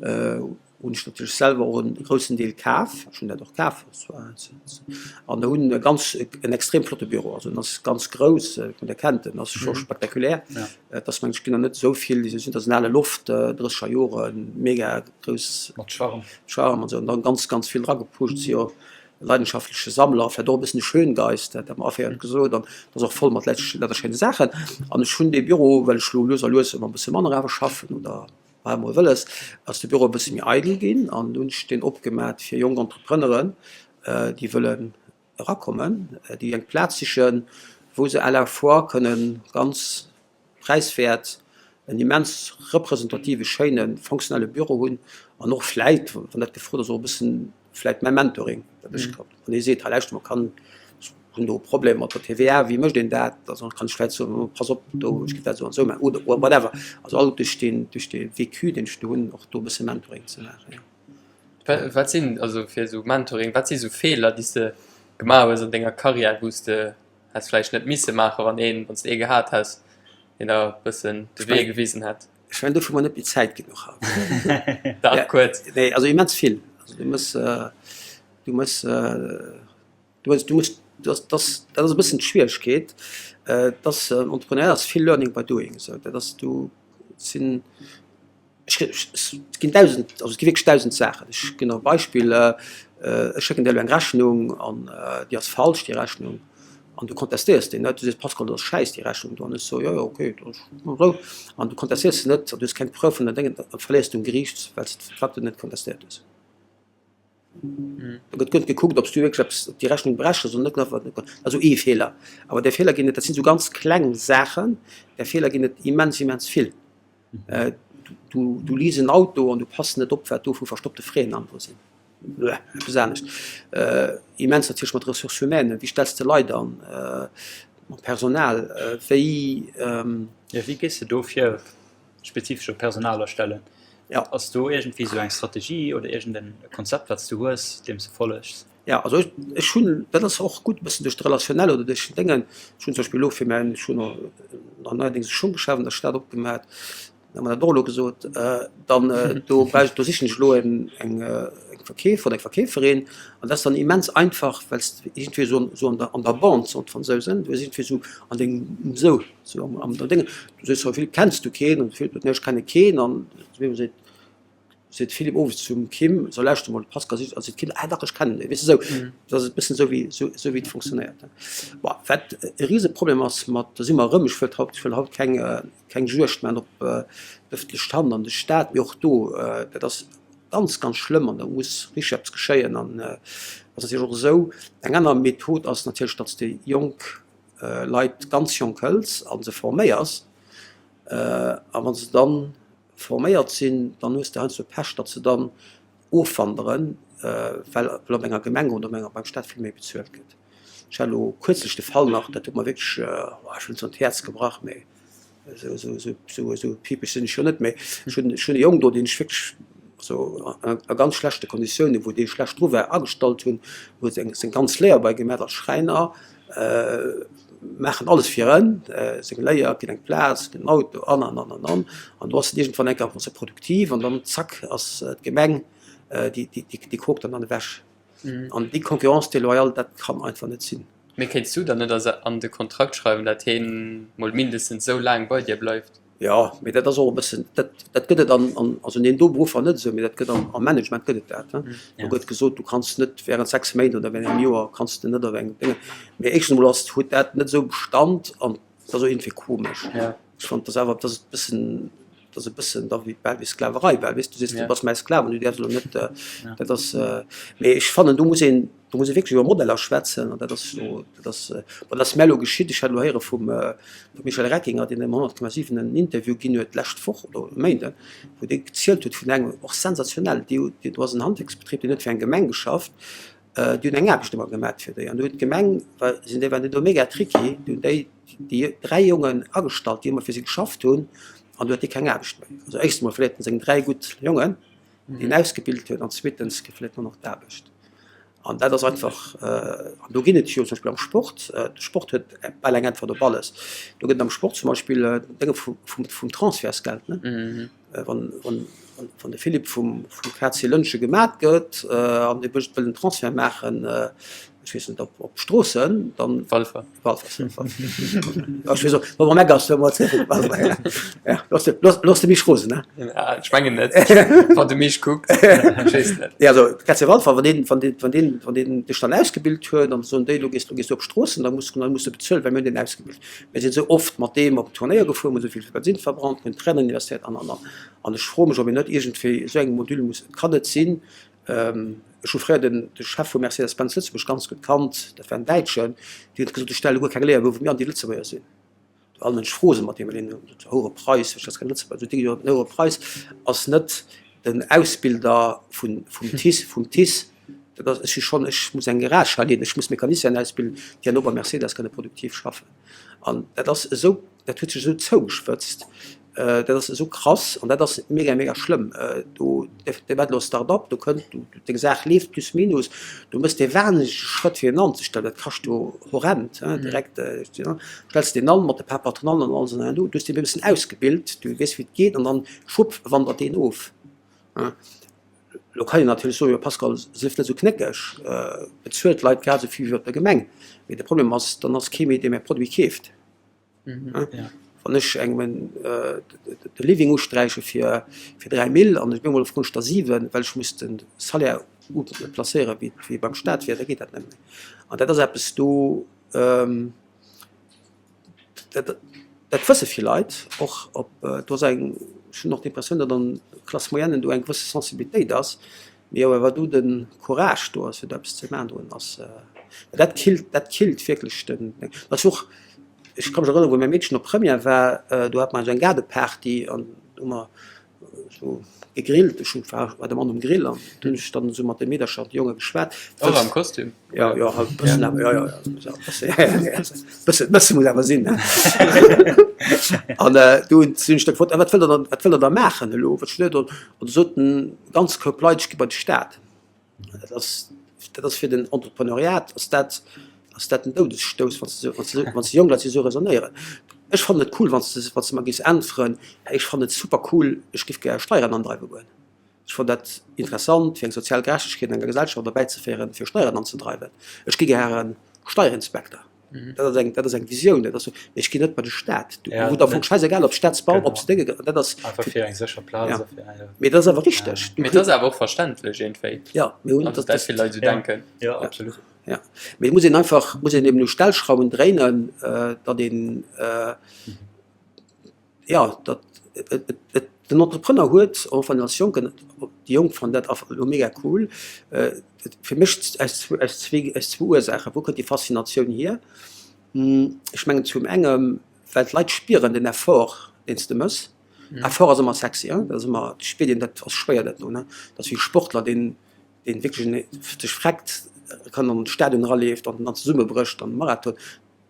hunn ech natierlech selwer och en groussen Deel kaf. Ech hunn dat och kaf, an hunn e ganz, en extrem flotte Büro. Also en ass ganz grouss, der kennt en, ass scho spektakulär. Et ass mengen ech ginn der net esou vill, déi esou sinn. Dat ass en ale Loft, drësseger Joren, mega grouss. Mat Charme. Charme an esou, an dann ganz, ganz vill dragepusht. Si jo e leidenschaftleche Sammler, vläicht och e bëssen e Schöngeist, dat hat mer aféierend gesot, an et ass och voll mat lauter schéine Saachen. An ech hunn dee Büro, well ech elo lues a lues ëmmer e bësse manner awer schaffen oder war emol wëlles, ass de Büro e bësse méi eidel ginn an hunn ech deen opgemat fir jonk Entrepreneuren, déi wëllen erakommen, déi eng Plaz sichen, wou se à la fois kënne ganz präiswäert en immens representative, schéine, fonctionnelle Büro hunn an och vläit, wann dat gefrot ass, och e bëssen vläit mäi Mentoring, dat ech, wann ee seet, hei lauschter mol, kann, ech hunn do e Problem mat der TVA, wéi mécht een dat, also kann ech vläit soen, pass op, do, ech géif dat esou an esou maachen oder whatever. Also all duerch deen, duerch dee Vécu, deen ech do hunn, och do e bësse Mentoring ze maachen, jo. Wat sinn, also fir esou Mentoring, wat si sou Feeler, déi s de gemaach hues an denger Karriär, wou s de häss vläicht net misse maachen, wann een, wann s de ee gehat häss, deen der e bëssen de Wee gewisen hätt? Ech mengen, dofir hu mer net méi Zäit genuch haut. Dach, kuerz. Nee, also immens vill. Also du muss, du muss, du muss, du muss, dat ass, dat ass e bëssen d'Schwieregkeet, dass Entrepreneuriat ass vill learning by doing esou. Dat ass, du sinn. Ech, et ginn 1.000, also et gi wierklech 1.000 Saachen. Ech ginn der e Beispill, Ech schécken der elo eng Rechnung an déi ass falsch, déi Rechnung, an du kontestéiers déi net. Du sees, Pascal, dat ass schäiss, déi Rechnung do. An ech soe, jo, jo, okay, dat ass esou. An du kontestéiers se net an du hues keng Preuve vun der Déngen, da verléiers du um Geriicht, well s de d'Facture net kontestéiert hues. Da gëtt guer net gekuckt, ob s du wierklech eppes, ob déi Rechnung berechtigt ass oder net. Also ee Feeler. Awer där Feeler ginn et, dat sinn esou ganz kleng Saachen, där Feeler ginn et immens, immens vill. Du, du lease en Auto an du pass net op, wat do vu verstoppte Freinen am do sinn. Eppes anescht. Immens natierlech mat Ressources humaines. Wéi stells de Leit an, mam Personal? Wéi. Jo, wéi gees de do vir, spezifesch op Personal astellen? Ja. Ass do iergendwéi esou eng Strategie oder iergend en Konzept, wat s du hues, deem s de follegs? Ja, also ech, ech hunn, dat ass och gutt e bëssen duerch d'Relationnel oder duerch den Déngen, ech hunn zum Beispill elo fir mäin, ech hunn nach neierdéngs e Schunggeschäft an der Stad opgemat, hu mer dat och elo gesot, dann do brauch ech, do sichen ech elo eng, eng Verkeefer oder eng Verkeeferin an dat ass dann immens einfach, well s de iergendwéi esou, esou an der, an der Bande, soen d'Fransousen, du hues iergendwéi esou an dengem, esou, esou am, an der Déngen, du sees, Philippe, kenns du keen? An de Philippe sot, nee, ech kenne keen an seet, Seet de Philippe owes zum Kim, so lauschter mol, de Pascal sicht, a seet d'Kim, ah dach, ech kennen dee, weess de, sou. Dat ass e bëssen esou wéi, esou, esou wéi et funktionéiert. Bon, wat e Riseproblem ass mat, do si mer erëm, ech wëllt haut, ech wëll haut keng, keng Juegd man op d'ëffentlech Hand an de Staat, mee och do, dat ass ganz, ganz schlëmm an do muss richteg eppes geschéien an ass natierlech och esou. Eng aner Method ass natierlech, datt s de jonk Leit ganz jonk hëls a se forméiers a wa se dann forméiert sinn, dann hues de heiansdo Pech, datt se dann ofwanderen, well op enger Gemeng oder beim Staat vill méi bezuelt gëtt. Ech hat elo kuerzlech de Fall nach, dat huet mer wierklech, ech wëll net soen d'Häerz gebrach, mee esou pipeg sinn ech jo net, mee ech hunn ech hunn e Jong do, deen ech wierklech also a ganz schlechte Konditiounen, wou dee schlecht dru war, agestallt hunn, huet seng ganz Léier bei gemaach als Schräiner, Maachen alles fir en, seng Léier, kritt eng Plaz, kritt en Auto an an an an an. An do ass en iergendwann eng Kéier ass e produktiv an dann zack ass d'Gemeng déi déi kroopt dann dann ewech. An déi Concurrence déloyale, dat kann einfach net sinn. Mee kéints du dann net an de Kontrakt schreiwen, dat heen mol mindestens esou laang bei dir bleift? Jo, mee dat ass och e bëssen, dat, dat gëtt et an, an, also an deenen do Beruffer net esou, mee dat gëtt am, am Management gëtt et dat. Do gëtt gesot, du kanns net während 6 Méint oder während engem Joer kanns de net op engem Déngen. Mee éischtens emol ass, huet dat net esou Bestand an et ass och iergendwéi komesch. Ech fannen, dat ass awer, dat ass e bëssen, dat ass e bëssen da wéi, bal wéi Sklaverei, well weess, du sees, du bass mäi Sklav an du däerfs elo net, dat ass, mee ech fannen, do muss een, Do muss ee wierklech iwwer Modeller schwätzen an dat ass elo, dat ass, bon, dat ass mär elo geschitt. Ech hat elo héiere vum Michel Reckinger, deen ëm 100,7 en Interview ginn huet d'lescht Woch oder e Méinden, wou dee gezielt huet vun engem, och sensationell, déi hu, do ass en Handwierksbetrib, deen huet fir eng Gemeng geschafft, déi hunn eng Aarbecht ëmmer gemat fir déi an do huet d'Gemeng, well sinn déi waren déi do mega tricky, déi hunn déi, déi 3 Jongen agestallt, déi ëmmer fir si geschafft hunn an do huet dee keng Aarbecht méi. Also éischstens emol verléiert en seng 3 gutt Jongen. déi en ausgebilt huet, an zweetens verléiert en och nach d'Aarbecht. An dat ass einfach, an do ginn et jo zum Beispill am Sport, de Sport huet bal eng Äntwert op alles, do gëtt et am Sport zum Beispill Dénge vum Transfertsgeld, ne? Wann, wann, wann de Philippe vum KC Lëntge gemat gëtt an dee wëllt en Transfert maachen, ech weess net, op, op Stroossen, dann. Walfer. Walfer, ech weess och, wa mer meckers, da mat Walfer, ja, looss de, looss, looss de mich rosen, ne? Ja, ech mengen net, wann de mich kucks, ech weess net. Ja, also KC Walfer, wann deen, wann deen, wann deen, wann deen dech dann ausgebilt huet, dann soen déi, lo gees, lo gees du op Stroossen, da muss, da muss de bezuelen, well mir hunn deen ausgebilt. Mir sinn esou oft mat deem op Turnéier gefuer, mir hunn esou vill Bensin verbrannt, mir hunn Traineren investéiert an, an, an. An ech froe mech, ob een net iergendwéi esou eng Module muss, et kann net sinn, Ech hu fréier den de Chef vu Mercedes-Benz Lëtzebuerg ganz gutt kannt, dat war en Däitschen, deen huet gesot, ech stelle guer keng Léierbouwe méi an, déi Lëtzebuerger sinn. Do all Mënsch rose mat deem, well hien huet hoere Preis, ech ass keng Lëtzebuerger, sot dee, jo den hoere Preis ass net den Ausbilder vun vum TICE, vum TICE, dat ass, ech si schonn, ech muss eng Garage hei leeën, ech muss Mecanicienen ausbilden, déi herno bei Mercedes kënne produktiv schaffen. An dat ass esou, dat huet sech esou zougeschwëtzt, dat ass esou krass an dat ass mega, mega schlëmm. Do, dee wat elo Start-up, do kënnt, deng Saach leeft plus minus, du méchs dee wahnsinnege Schrëtt fir en anzestellen, dat kascht jo horrend, direkt stells deen an mat e paar Patronalen an alles an du hues deen e bëssen ausgebilt, du weess wéi et geet an dann schwupp wandert deen of. Lo kann een natierlech soen, jo Pascal, sief net esou knéckeg, bezuel d'Leit grad esou vill wéi op der Gemeng. Mee de Problem ass, dann ass kee méi, dee mäi Produit keeft. Wann ech engem de Living usträiche fir 3 Mille an ech op eemol froen ech der 7, well ech muss de Salaire placéiere wéi beim Staat wier, da geet dat net méi. An dat ass eppes do, dat wësse vill Leit och. Op do ass eng, ech hunn och d'Impressioun, datt an der Classe moyenne do eng gewësse Sensibilitéit ass, mee awer do de Courage do ass fir do eppes ze maachen drun ass, dat killt, dat killt wierklech den, dat ass och Ech ka mech erënneren, wou mäi Meedchen op Première war, do hate mer esou eng Gaardeparty an do hu mer esou gegrillt. Ech hunn, war war de Mann um Grill an do hunn ech dann esou mat de Meedercher an de Jonge geschwat. Och am Kostüm? Jo, jo, halt e bëssen awer, jo, jo, jo, e bësse, jo, jo, bësse, bësse muss awer sinn, ne? An do hunn ech da gefrot, A wat wëllt der dann, wat wëllt der da maachen elo? Wat studéiert der? An du sot en ganz Koup Leit, ech gi bei de Staat. Dat ass, dat ass fir den Entrepreneuriat ass dat, ass dat en Doudesstouss, wann s de, wann s de, wann s de jonk Leit déi esou raisonnéieren. Ech fannen et cool, wann s de, wann s de mer géifs äntweren, Hey, ech fannen et super cool, ech géif gär Steieren andreiwe goen. Ech fannen dat interessant, fir eng sozial Gerechtegkeet an enger Gesellschaft erbäizeféieren, fir Steieren anzedreiwen. Ech gi gäre Steierinspekter. Dat ass eng, dat ass eng Visioun, dat ass sou, mee ech ginn net bei de Staat, du, Ja, wou der am Fong net. scheißegal, ob Staatsbau, Genau. ob se Dénge, dat ass Einfach fir eng sécher Plaz Ja. a fir, ja. Mee dat ass awer richteg. Du Mee et ass awer och verständlech iergendwéi, Ja, mir hunn also dat, dat dat, vill Leit esou Ja. denken. Ja, absolut. Ja, mee et muss een einfach, muss een eben u Stellschrauwen dréinen, datt een, Jo, dat, et, den Entrepreneur huet, och wann als Jonken, déi Jonk fannen dat elo mega cool, fir mech aus aus zwee aus zwou Ursaachen. Wou kënnt déi Faszinatioun hier? Ech mengen zum engem, well d'Leit spieren den Effort, deen s de mëss. Effort ass ëmmer sexy, hein, dat ass ëmmer, dat spiert een, dat ass schwéier dat do, ne. Dat ass wéi e Sportler, deen deen wierklech sech freckt, kann an de Stadion eraleeft an dann zesummebrécht an Marathon.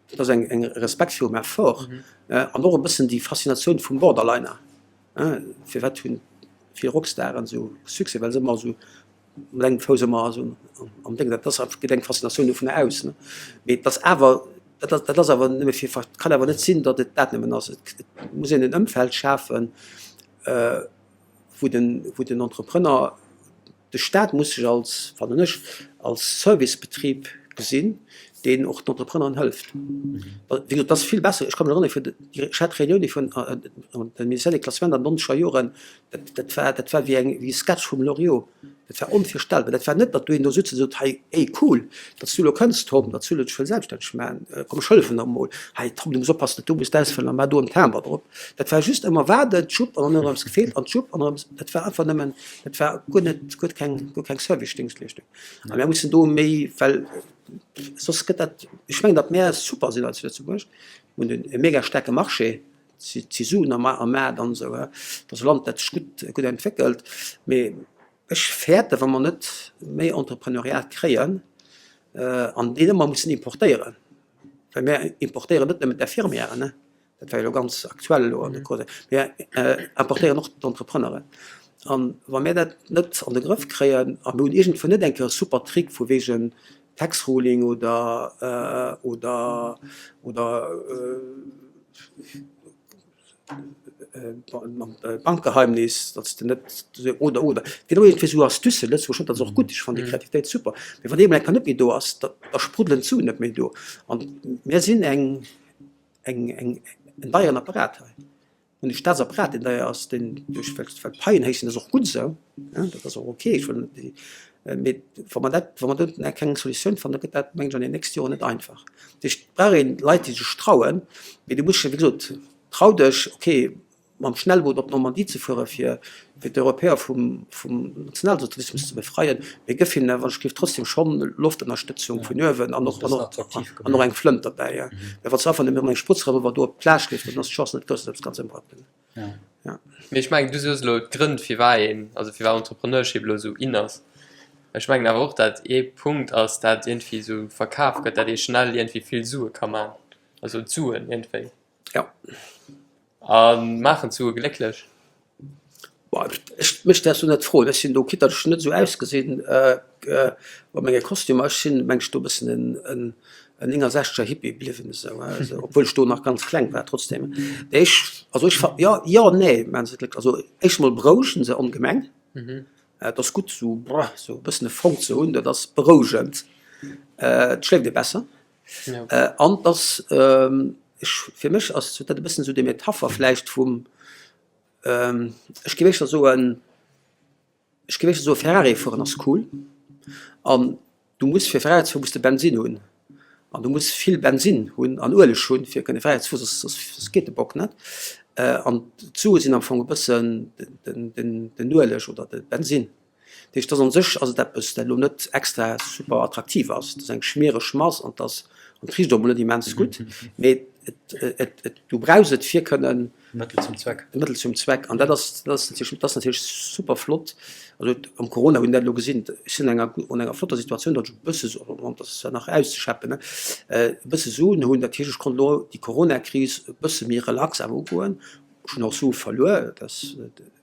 Dat ass eng eng Respekt virum Effort an och e bëssen déi Faszinatioun vum Borderliner. Firwat hunn vill Rockstaren esou Succès? Well se ëmmer esou mat engem Fouss ëmmer esou am Déng, dat ass einfach, geet eng Faszinatioun dovunner aus, ne? Mee et ass awer, dat ass dat ass awer nëmme fir, et kann awer net sinn, datt et dat nëmmen ass. Et muss een en Ëmfeld schafen, wou den wou den Entrepreneur De Staat muss sech als, fannen ech, als Servicebetrib gesinn, deen och den Entrepreneuren hëlleft. Wéi gesot, dat ass vill besser. Ech ka mech erënneren, fir déi, ech hat Reunioune vun dem Ministère des Classements an den nonzeger Joren, dat, dat war, dat war wéi eng, wéi e Sketch vum Loriot. Dat war onvirstellbar. Dat war net, datt do een do sutzt a sot, Hei, ey, cool, datt s du elo kënns, Tom, datt s du elo dech wëlls selbststänneg maachen, komm, ech hëllefen der emol. Hei, Tom, du muss oppassen, datt du muss d'ausfëllen a maach do en Timber drop. Dat war just ëmmer waarden, d'Schupp an dann huet erëm eppes gefeelt an d'Schupp an erëm, dat war einfach nëmmen, Dat war guer net, guer keng, guer keng Service-Dingschtleeschtung. A mär mussen do méi, well soss gëtt dat, ech mengen, datt mär super sinn als Lëtzebuerg, mir hunn e mega staarke Marché, et si Suen am am Maart an esou, et ass e Land, dat sech gutt, gutt entwéckelt. Mee ech fäerte wa mer net méi Entrepreneuriat kréien an deen ëmmer mussen importéieren, well mär importéieren net nëmmen d'Infirmièren, Dat war jo elo ganz aktuell elo an de Coursen. Mir importéieren och d'Entrepreneuren. An wa mir dat net an de Grëff kréien, a mir hunn iergendwou net eng Kéier e super Trick vu wegen Tax Ruling oder, oder, oder mam Bankgeheimnis, datt s de net, oder, oder, et gëtt ëmmer iergendwéi esou Astucen. Lëtzebuerg huet dat och gutt, ech fannen déi Kreativitéit super. Mee wann déi emol eng Kéier net méi do ass, da spruddelen d'Suen net méi do. An mir sinn eng. eng, eng, en deieren Apparat hei. Mir hunn e Staatsapparat, deen deier ass, deen duerch, well, well d'Paien héich sinn, dat ass och gutt esou, hein, dat ass och ok, ech wëll net déi, mee wa mer dat, wa mer do keng Solutioun fannen, da gëtt dat, mengen ech, an den nächste Joren net einfach. Dat heescht, et brauch een Leit, déi sech trauen, mee du muss, wéi gesot, trau dech, ok, mam Schnellboot op d'Normandie ze fuere fir fir d'Europäer vum vum Nationalsozialismus ze befreien, mee gëff hinnen awer, ech géif trotzdem schonn Loftënnerstëtzung vun uewen an och an och an och eng Flënt derbäi. Well wann s de einfach nëmme mat engem Sprutzrevolver do op d'Plage leefs, dann ass d'Chance net grouss, datt eppes ganz ëmbrannt. Ja. Mee ech mengen, du soos elo d'Grënn firwat een, also firwat Entrepreneurship elo esou in ass. Ech mengen awer och, dat ee Punkt ass, dat iergendwéi esou verkaf gëtt, dat ee schnell iergendwéi vill Sue ka man, also d'Suen iergendwéi. Ja. A maachen d'Sue glécklech? Boah, ech, mech däerfs du net froen. Ech sinn do, quitte datt ech net esou ausgesinn mat menge Kostümer, ech sinn, meng ech, do e bëssen en, en, en 69er Hippie bliwwen esou, also obwuel ech do nach ganz kleng war, trotzdem. Nee, ech, also ech fa, jo, jo, nee, maachen se glécklech. Also éischt emol berouegen se ongemeng. Et ass gutt esou, boah, esou e bëssen e Fong ze hunn, dat ass berouegend. Et schléift ee besser. An et ass. Ech, fir mech ass dat e bëssen esou déi Metapher vläicht vum, ech géif éischter soen, ech géif éischter soen, Ferrari fueren ass cool an du muss fir Ferrari ze fueren, muss de Bensinn hunn an du muss vill Bensinn hunn an Ueleg hunn, fir kënne Ferrari ze fueren, soss, soss geet de Bock net. An d'Sue sinn am Fong e bëssen den, den, den Ueleg oder de Bensinn. Dat heescht, dass an sech ass et eppes, dat elo net extra super attraktiv ass. Et ass eng schmiereg Mass an et ass, an et richt och emol net immens gutt, mee et, et, et, du brauchs et fir kënnen. Mëttel zum Zweck. E Mëttel zum Zweck. An dat ass, dat ass natierlech, dat ass natierlech super flott. Also am Corona hunn dat elo gesinn, ech sinn an enger, an enger flotter Situatioun, datt ech e bësse, an dat ass zwar nach auszeschäppen, ne, e bësse Suen hunn. Dat heescht, ech konnt elo déi Coronakris e bësse méi relax awer ugoen. Ech hunn och Sue verluer, dat ass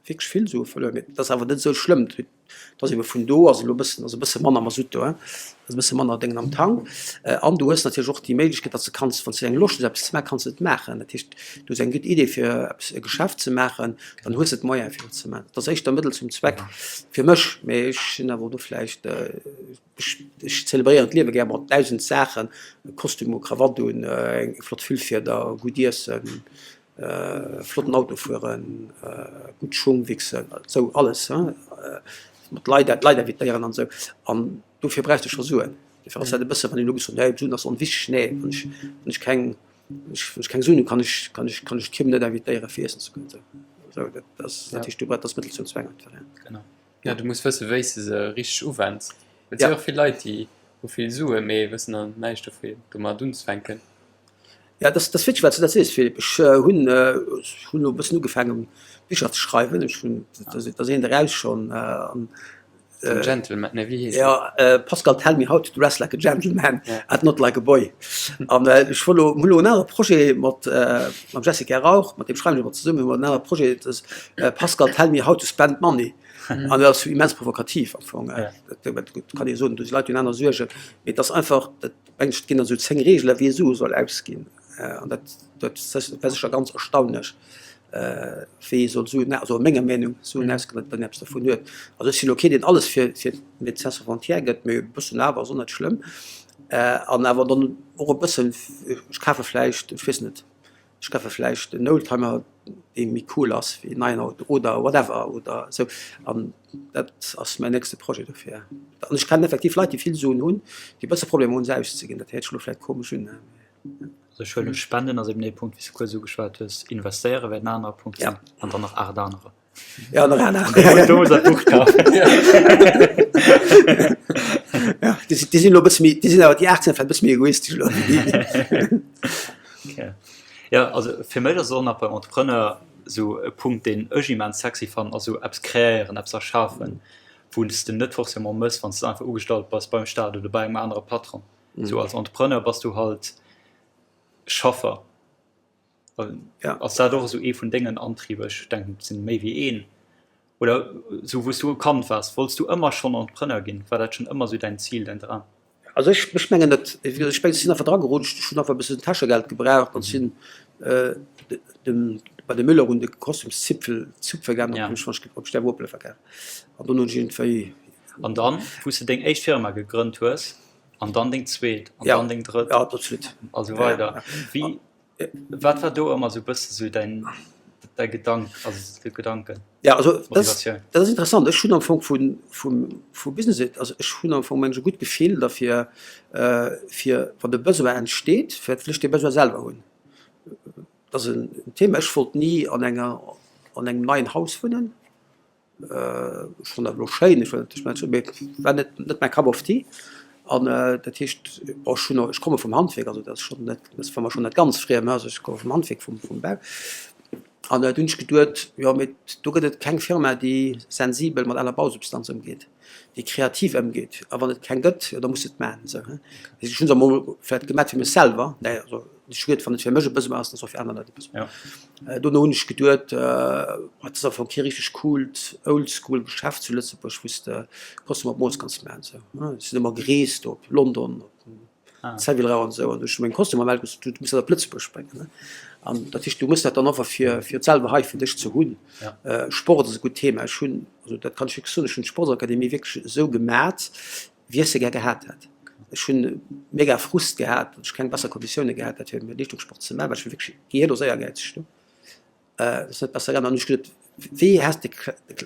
wierklech vill Sue verluer, mee dat ass awer net esou schlëmm. Et ass ebe vun do ass elo e bëssen, ass e bësse manner Masutt do, ass e bësse manner Déngen am Tank. An du hues natierlech och déi Méiglechkeet, datt s de kanns, wann s de eng Loscht hues eppes ze maachen, kanns de et maachen. Dat heescht, du hues eng gutt Idee fir eppes, e Geschäft ze maachen, dann hues de d'Moyene fir et ze maachen. Et ass éischter Mëttel zum Zweck fir mech, mee ech sinn awer do vläicht, Ech zelebréieren d'Liewe gär mat 1000 Saachen, Kostüm u, Krawatt un, eng flott Füllfieder, gutt iessen, flotten Auto fueren, gutt Schung wichsen, esou alles, mat Leit, Leit invitéieren an esou. An dofir brauchs de scho Suen. Dofir ass dat e bësse wann een elo muss soen, nee Suen ass onwichteg. Nee, wann ech, wann ech keng, wann ech keng Suen hunn, kann ech, kann ech, kann ech d'Kim net invitéieren fir iessen ze goen. Esou, dat ass natierlech, dat ass Mëttel zum Zweck einfach, ja. Genau. Ja, du muss wëssen, wéi s de se richteg uwenns. Et si och vill Leit, déi hu vill Suen, mee wëssen dann näischt dofir domat unzefänken. Ja, dat ass witzeg, wat s du dat sees, Philippe. Ech hunn hunn elo e bëssen ugefaangen, Bicher ze schreiwen. Ech hunn, dat ass eent eraus schonn. An Den Gentleman, nee, wéi heescht dat? Ja, Pascal, tell me how to dress like a gentleman and not like a boy. An ech wëll elo, hunn elo en anere Projet mat mam Jessica Rauch, mat deem schreiwen ech ëmmer zesummen, hu mer en anere Projet, dat ass Pascal, tell me how to spend money. An dat ass immens provokativ am Fong. Dat kann ee soen, do si Leit, déi hunn aner Suergen. Mee et ass einfach, dat mengen ech, et ginn der esou 10 Reegelen, wéi ee Sue soll ausginn. An dat, dat war sécher ganz erstaunlech, wéi ee soll Suen, also a menger Meenung, Suen ausginn, datt een eppes dervun huet. Also ech sinn elo keen, deen alles fir, fir d'Médecins Sans Frontières gëtt, mee e bëssen awer ass och net schlëmm. An awer dann och e bëssen, ech kafe vläicht, ech weess net, Ech kafe vläicht en Oldtimer, dee méi cool ass wéi en neien Auto oder whatever oder esou. An dat ass mäin nächste Projet dofir. An ech kennen effektiv Leit, déi vill Suen hunn, déi e bësse Problemer hunn, se auszeginn. Dat héiert sech elo vläicht komesch un, mee. Also ech huelen Spenden ass eben ee Punkt, wéi s de kuerz ugeschwat hues, investéiere wäert en anere Punkt sinn an dann nach 8 anerer. Ja, nach aner. Do muss dat Buch kafen. Ja, déi déi sinn elo e bësse méi, déi sinn awer, déi 8 sinn vläicht e bësse méi egoistesch elo. Okay. Ja, also fir mech ass och nach beim Entrepreneur esou e Punkt, deen ech immens sexy fannen, ass esou eppes kreéieren, eppes erschafen, wou s de net forcément mëss, wann s de einfach ugestallt bass beim Staat oder bei engem anere Patron. Esou als Entrepreneur bass du halt Schaffer. Ja. Ass dat och esou ee vun dengen Antriber? Ech denken, et sinn méi wéi een. Oder esou wou s du e Kand waars, wollts du ëmmer schonn Entrepreneur ginn? War dat schonn ëmmer esou däin Zil, däin Dram? Also ech, ech mengen net. Ech mengen, ech sinn einfach dragerutscht. Ech hunn einfach e bëssen Täschegeld gebraucht an sinn dem, bei de Müller un de Kostümszipfel zupfe gaangen an hunn ech op Stäre Opele verkaf. An dunn hunn ech iergendwéi. An dann, wou s de deng éischt Firma gegrënnt hues, an dann deng zweet, an dann deng drëtt, Ja, absolut. a sou weider. Wéi Wat war do ëmmer sou bësse sou däin däi Gedank, also de Gedanken, Ja, also dat, Motivatioun? dat ass interessant. Ech hunn am Fong vun, vum, vu Business, also ech hunn am Fong mengen ech e gutt Gefill derfir, fir wann e Besoin entsteet, fir wëll ech dee Besoin selwer hunn. Dat ass en Thema. Ech wollt ni an enger, an engem neien Haus wunnen. Ech fonnt dat elo schéin, ech wëll net, mee war net net mäi cup of tea. An dat heescht, bon, ech hunn och, ech komme vum Handwierk, also dat ass schonn net, dat war mer schonn net ganz friem, also ech komme vum Handwierk, vum vum Bau. An du hunn ech geduet, jo mee do gëtt et keng Firma, déi sensibel mat aler Bausubstanz ëmgeet, déi kreativ ëmgeet. A wann et keng gëtt, jo da muss de et maachen esou. Ech hunn se emol vläicht gemat fir mech selwer, nee also ech hu geduet, wann et fir mech e Besoin ass, dann ass och fir aner Leit e Besoin. Dono hunn ech geduet, dat ass am Fong kee richteg coolt Oldschool Geschäft zu Lëtzebuerg, wou s de Kostümer op Mooss kanns maachen. Esou, ech sinn ëmmer gereest op London, op Savile Row an esou, an du ech meng Kostümer mellt, du muss dat op Lëtzebuerg bréngen, ne. An dat heescht, du muss dat dann einfach fir fir et selwer hei fir dech ze hunn. Sport ass e gutt Thema. Ech hunn, also dat kann ech wierklech soen, ech hunn d'Sportsakademie wierklech esou gemat, wéi ech se gär gehat hätt. Ech hunn mega Frust gehat, datt ech keng besser Konditioune gehat hätt fir méi Leeschtungssport ze maachen, well ech war wierklech gehirlos éiergäizeg do. Et ass net besser gaangen. An hu ech gesot, wéi häss de,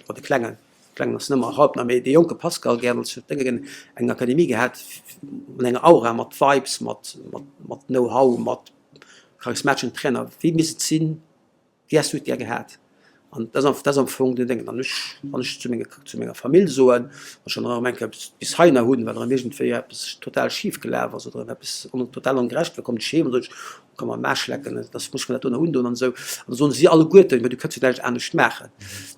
oh de Klengen, de Klengen ass nëmmer haut nach, mee dee jonke Pascal gär als Dénge eng Akademie gehat mat enger Aura, mat Vibes, mat, mat, mat Know-how, mat charismateschen Trainer, wéi misst et sinn? Wéi häss du et gär gehat? An dat ass, dat ass am Fong den Déngen. An ech, wann ech zu menge, zu menger Famill soen, wann ech dann erëm eng Kéier bis heihinner hunn, well erëm iergendwéi eppes total schif gelaf ass oder erëm eppes total ongerecht war, kommen ech heem an soen ech, komm mer Maasch lecken, dat muss ech mer dat do nach undoen an esou. An da soen si alleguerten, mä du kënns jo näischt anescht maachen.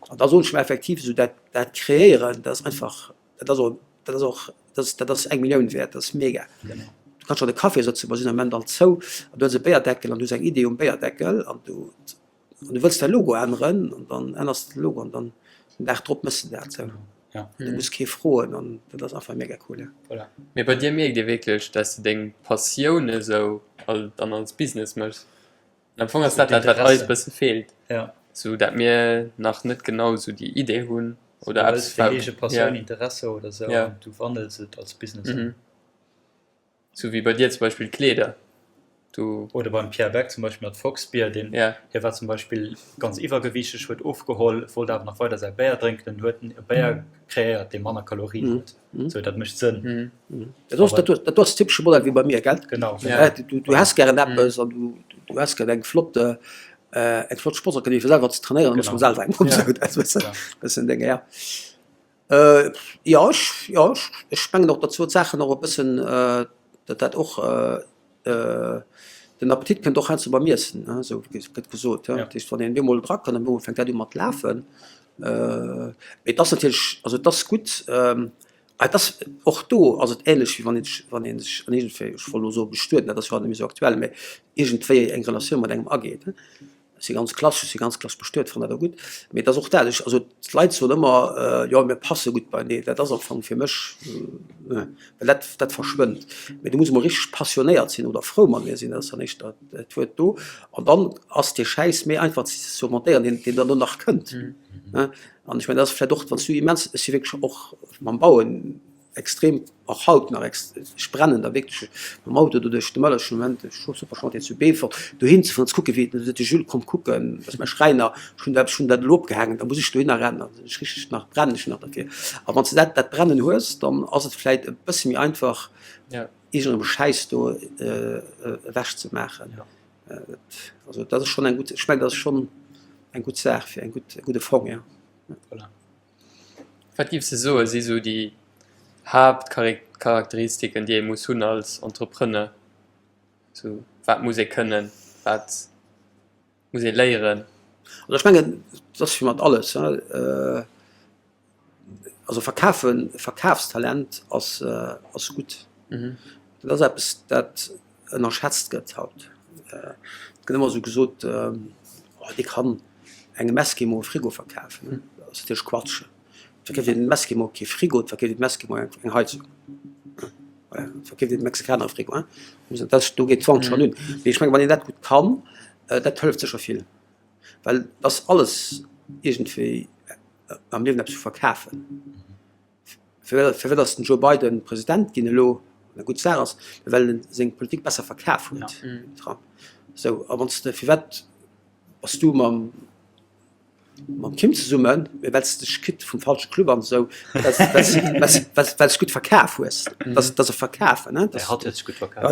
An da soen ech mer effektiv esou, dat, dat kreéieren, dat ass einfach, dat ass och, dat ass och, dat ass, dat ass eng Millioun wäert, dat ass mega. Du kanns an de Café sëtzen, mer sinn am Moment all zou, an du hues e Béierdeckel an du hues eng Idee um Béierdeckel an du, an du wëlls däi Logo änneren an dann änners de de Logo an dann den Dag drop méchs de dat esou. Du muss kee froen an dat ass einfach mega cool, ja. Voilà. Mee bei dir mierkt ee wierklech, dass du deng Passioun esou dann als Business méchs. An am Fong ass dat dat, wat eis e bësse feelt, esou dat mir nach net genau esou déi Idee hunn oder eppes. Deng eege Passioun, Interesse oder esou an du wandels et als Business ëm. Sou wéi bei dir zum Beispill d'Kleeder. Du. Oder beim Pierre Beck zum Beispill mat Fox Beer, deen, hie war zum Beispill ganz iwwergewiichteg, huet ofgeholl, wollt awer nach weider säi Béier drénken, dann huet en e Béier kreéiert, dee manner Kalorien huet. Sou, dat mécht Sënn. Dat ass, dat ass typesche Modell wéi bei mir, gell? Genau. Du häss gären eppes an du, du häss gären eng flott, eng flott Sportsakademie fir selwer ze trainéieren, da muss mer selwer eng hunn. Sou, dat ass e bëssen deng, ja. Jo, ech, jo, ech mengen och, datt sou Saachen och e bëssen, datt dat och, den Appetit kënnt och heiansdo beim Iessen, esou gëtt gesot. Dat heescht, wann een eemol dra kënnt, dann fänkt dat u mat lafen. Mee et ass natierlech, also et ass gutt, et ass och do ass et änlech wéi wann een sech, wann ee sech an iergendwéi, ech wollt elo soe bestueden, dat ass jo haut net méi esou aktuell, mee iergendwéi eng Relatioun mat engem ageet. Ech si ganz klassesch, ech si ganz klassesch bestuet, fannen dat och gutt. Mee et ass och dat, ech, also d'Leit soen ëmmer, jo mir passe gutt beieneen. Dat ass am Fong fir mech, well dat, dat verschwënnt. Mee du muss emol richteg passionéiert sinn oder frou mat mir sinn, dat ass dann éischter d'Wuert do. An dann ass dee Schäiss méi einfach ze surmontéieren, deen, deen dann do nach kënnt. An ech mengen, dat ass vläicht och, wann s du immens, ech si wierklech och mam Bauen, Extrem, och haut nach, ech brennen da wierklech mam Auto do duerch de Möllerschen Moment, ech hu super Chantier zu Beefort, dohin ze fueren, ze kucken, wéi, da seet de Jules, komm kucken, dat ass mäi Schräiner, ech hunn dat, ech hunn dat elo opgehaangen, da muss ech dohinner rennen, da sinn ech richteg nach, brennen ech nach derfir. A wann s de dat, dat Brennen hues, dann ass et vläit e bësse méi einfach, iergendengem Schäiss do ewech ze maachen. Also dat ass schonn eng gutt, ech mengen, dat ass schonn eng gutt Saach fir eng gutt, e gudde Fong, jo. Voilà. Wat giffs de soe si sou déi Haaptcharakteristiken, déi ee muss hunn als Entrepreneur? Sou wat muss ee kënnen, wat muss ee léieren? Also ech mengen, et ass wéi mat alles, also verkafen, Verkafstalent ass ass gutt. Dat ass eppes, dat ënnerschätzt gëtt haut. Et gëtt ëmmer esou gesot, oh dee kann engem Eskimo e Frigo verkafen. Dat ass natierlech Quatsch. Et verkeeft een dem Eskimo kee Frigo, et verkeeft een dem Eskimo eng Heizung. Voilà, et verkeeft een dem Mexikaner e Frigo, hein. Dat, do geet d'Wand schonn un. Mee ech mengen, wann een dat gutt kann, dat hëlleft sécher vill. Well et ass alles iergendwéi am Liewen eppes vu verkafen. Firwat ass den Joe Biden President ginn elo? Wat eng gutt Saach ass, mä well en seng Politik besser verkaf huet wéi den Trump. Sou, a wann s de, firwat bass du mam mam Kim zesummen? Mä well s de dech kritt vum falsche Club an esou, well s well s well s well s gutt verkaf hues. Dat ass e Verkafen, ne? Hatt huet sech gutt verkaf.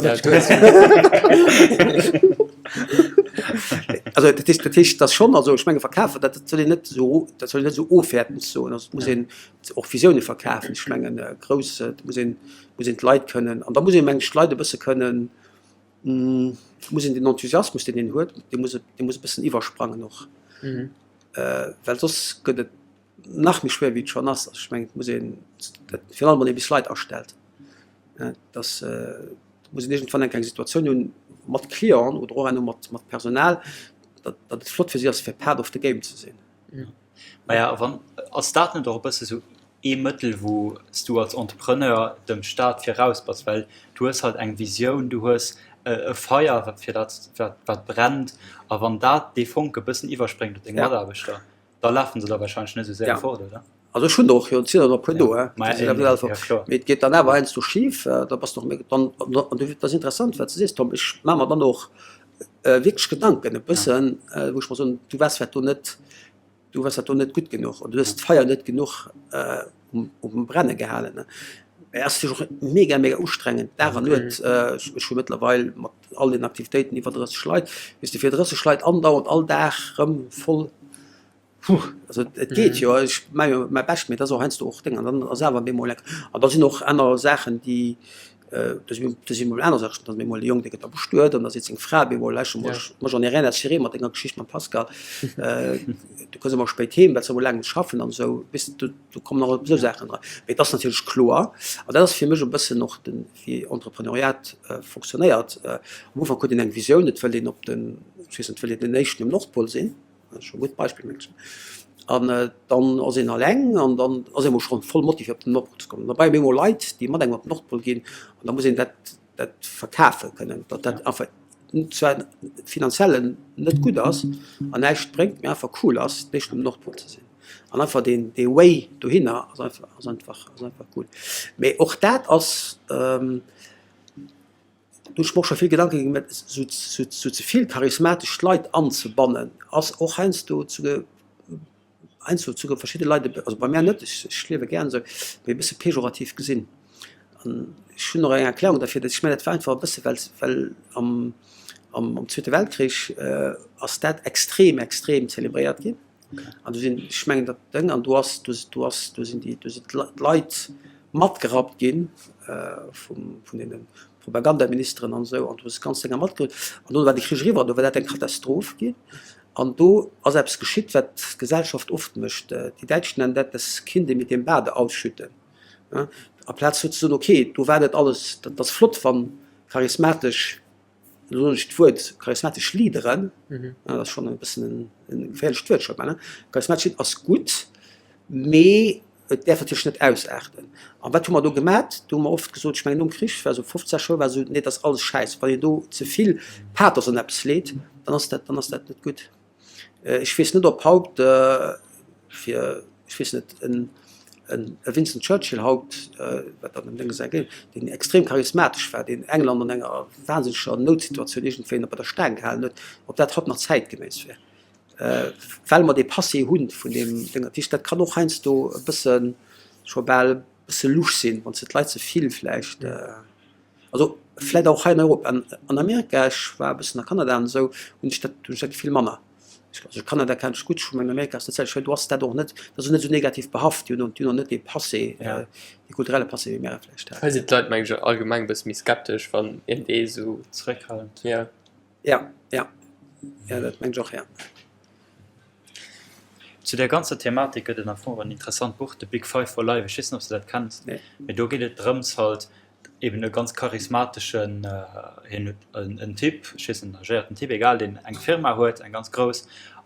Also dat heescht, dat heescht, dat ass schonn, also ech menge verkafen, dat soll een net esou, dat soll een net esou ofwäertend soen. Also et muss een och Visioune verkafen. Ech mengen grouss, et muss een, muss een d'Leit kënnen, an da muss een, meng ech, d'Leit e bësse kënnen, muss een den Enthusiasmus, deen een huet, dee muss, dee muss e bëssen iwwersprangen och, well soss gëtt et nach méi schwéier wéi et schonn ass. Also ech mengen, et muss een, dat, virun allem wann ee bis Leit astellt, dass muss een iergendwann eng Situatioun hunn mat Clienten oder och herno mat, mat Personal, datt, datt et flott fir si ass fir part of the game ze sinn. Maja, a wann, ass dat net och e bësse sou ee Mëttel, wou s du als Entrepreneur dem Staat viraus bass? Well du hues halt eng Visioun, du hues e Feier, wat fir dat, wat, wat brennt. A wann dat, dee Fonke bëssen iwwerspréngt op deng Mataarbechter, da lafen se da warscheinlech net esou séier fort, oder? Also ech hunn der och jo, et sinn der nach e puer do, mee et geet dann awer heiansdo schif, da bass de och méi dann, an du, dat ass interessant wat s de sees Tom, ech maache mer dann och wierklech Gedanken e bëssen, wou ech mer soen, du waars vläicht do net, du waars vläicht do net gutt genuch oder du hues d'Feier net genuch um Brenne gehalen. Mee ass natierlech och mega mega ustrengend Dag an Nuet, ech hu mëttlerweil mat all den Aktivitéiten iwwer 30 Leit, weess de fir 30 Leit andauernd all Dag rëm voll Puh, also et geet jo, ech maache jo mäi Bescht, mee et ass och heiansdo och Déng an dann ass awer bemol eng, an da sinn och aner Saachen, déi, do si do si mol aner Saachen, dann ass bemol de Jong, dee gëtt da bestuet an da seet seng Fra bemol, Läsche mol, moi j'en ai rien à cirer mat denger Geschicht mam Pascal, du kënns ëmmer spéit heem, well s de emol laang muss schaffen an esou, weess de, do kommen och esou Saachen dran. Mee et ass natierlech kloer, an dat ass fir mech e bëssen och de wéi Entrepreneuriat fonctionnéiert, am Ufank huet een eng Visioun, et wëllt een op den, ech weess net, wëllt een den éischten um Nordpol sinn, Dat ass scho e gutt Beispill, mengen ech. An dann ass een alleng an dann ass ee mol schonn voll motivéiert op den Nordpol ze kommen. An da brauch een op eemol Leit, déi mat engem op den Nordpol ginn an da muss een dat dat verkafe kënnen, datt dat enfin zwar finanziell net gutt ass an näischt bréngt, mee einfach cool ass, den éischten um Nordpol ze sinn. An einfach deen dee Way dohinner ass einfach ass einfach ass einfach cool. Mee och dat ass. Do hu ech mer och scho vill Gedanke gemaach, sou ze vill charismatesch Leit anzebannen ass och heiansdo zu heiansdo zu verschidde Leit, also bei mär net, ech liewe gären esou, mee e bësse pejorativ gesinn. An ech hunn och eng Erklärung derfir, ech mengen dat war einfach e bësse well well am am Zweete Weltkrich ass dat extrem extrem zelebréiert ginn. An do sinn, ech mengen dat Dëng, an do ass, do do ass, do sinn déi, do sinn d'Leit matgerappt ginn vum, vun deene Propagandaministeren an esou, an do ass ganz Dénger matgerappt. An do war de Krich eriwwer, do war dat eng Katastroph ginn. An do ass eppes geschitt, wat d'Gesellschaft oft mécht, déi Däitsch nennen dat das Kind mit dem Bade ausschütten. Amplaz do ze soen, okay, do war net alles, dat ass flott, wann charismatesch, Elo soen ech d'Wuert charismatesch Leaderen, dat ass schonn e bëssen e geféierlecht Wuert scho bal, charismatesch Leader ass gutt, mee et däerf natierlech net ausaarten. A wat hu mer do gemat? Do hu mer oft gesot, ech mengen nom Krich war esou 50 Joer war esou, nee dat ass alles Schäiss, wann een do ze vill Pathos an eppes leet, dann ass dat, dann ass dat net gutt. Ech weess net, ob haut fir, ech weess net, en Winston Churchill haut, wat dann dem Dénge säi Géigner, deen extrem charismatesch war, deen England an enger wahnsinneger Noutsituatioun iergendwéi nach bei der Staang gehalen huet, ob dat haut nach zäitgeméiss wär, well mer dee Passé hu vun deem Déngen. Dat heescht, dat kann och heiansdo e bësse scho bal e bësse lusch sinn, wann s de d'Leit ze vill vläicht. Also vläit och hei an Europa. An an Amerika, ech war e bëssen a Kanada an esou, hunn ech dat, hunn ech dat Gefill manner. Also Kanada kennen ech gutt, ech mengen Amerika ass dat selwecht, well do ass dat och net, dat ass och net esou negativ behaft, déi hunn och, déi hunn och net dee Passé, dee kulturelle Passé wéi mär e vläicht Hei sinn d'Leit meng ech allgemeng e bësse méi skeptesch, wann een dee esou. Zeréckhalend. Ja. Ja, ja, ja dat mengen ech och, ja. Zu där ganzer Thematik gëtt et am Fong en interessant Buch, The Big Five for Life, ech weess net ob s de dat kenns, mee do geet et drëms halt, eben e ganz charismateschen, hien huet en Typ, ech weess net, en agéierten Typ, egal, deen eng Firma huet, eng ganz grouss,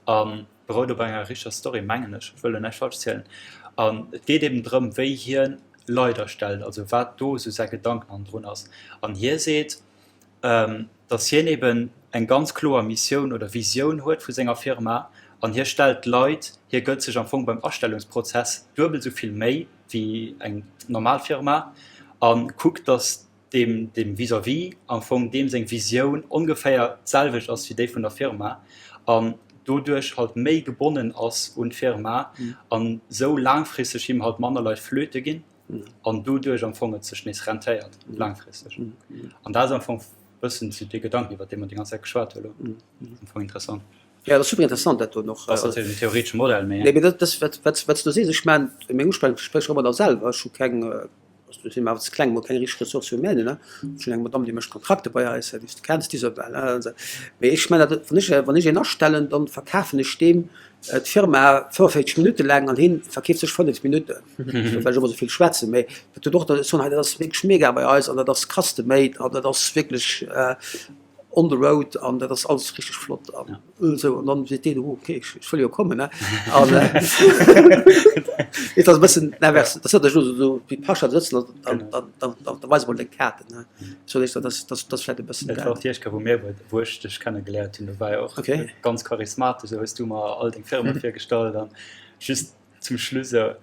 a berout op enger richteger Story, mengen ech, ech wëll elo näischt falsch zielen. An et geet eben drëm, wéi hien Leit astellt, also wat do esou säi Gedanken hannendrun ass. An hie seet, datt hien eben eng ganz kloer Missioun oder Visioun huet vu senger Firma an hie stellt Leit, hie gëtt sech am Fong beim Astellungsprozess duebel esou vill Méi, wéi eng normal Firma a kuckt, datt deem deem Vis-à-vis am Fong deem seng Visioun ongeféier d'selwecht ass wéi déi vun der Firma an doduerch halt méi gebonnen ass un d'Firma an esou laangfristeg him halt manner Leit flöte ginn an doduerch am Fong et sech nees rentéiert laangfristeg. An dat ass am Fong bëssen zu dee Gedanken, iwwer dee mer déi ganz Zäit geschwat hu lo. Am Fong interessant. Jo, dat ass super interessant dat do och. Ass natierlech en theoretesche Modell, mee. Nee, mee dat ass, wat, wat, wat s du sees, ech maan meng Usprechgespréicher ëmmer da selwer. Ech hu keng, also do si mer awer ze kleng, mol keng richteg Ressources humaines, ne. Ech hunn eng Madamm, déi mécht d'Kontrakte bei eis, déi s du kenns, d'Isabel, ne. Mee ech maan dat, wann ech, wann ech een astellen, dann verkafen ech deem d'Firma 45 Minutte laang an hien verkeeft sech 5 Minutten, well ech ëmmer esou vill schwätzen. Mee dat huet och, ech soen, hei dat ass wierklech mega bei eis an dat ass custom made an dat ass wierklech, on the road an dat ass alles richteg flott an esou an dann seet deen, oh okay, ech wëll jo kommen ne an et ass e bëssen l'inverse, dat ass net elo esou wéi Pascha sëtzen an dann dann dann weis emol deng Kaarten ne, sou dat ass dat ass vläicht e bëssen Dat war och déi éischt Kéier wou mir wou ech dech kenne geléiert hunn, do war jo och ganz charismatesch, esou hues du mer all deng Firme virgestallt an just zum Schluss esou.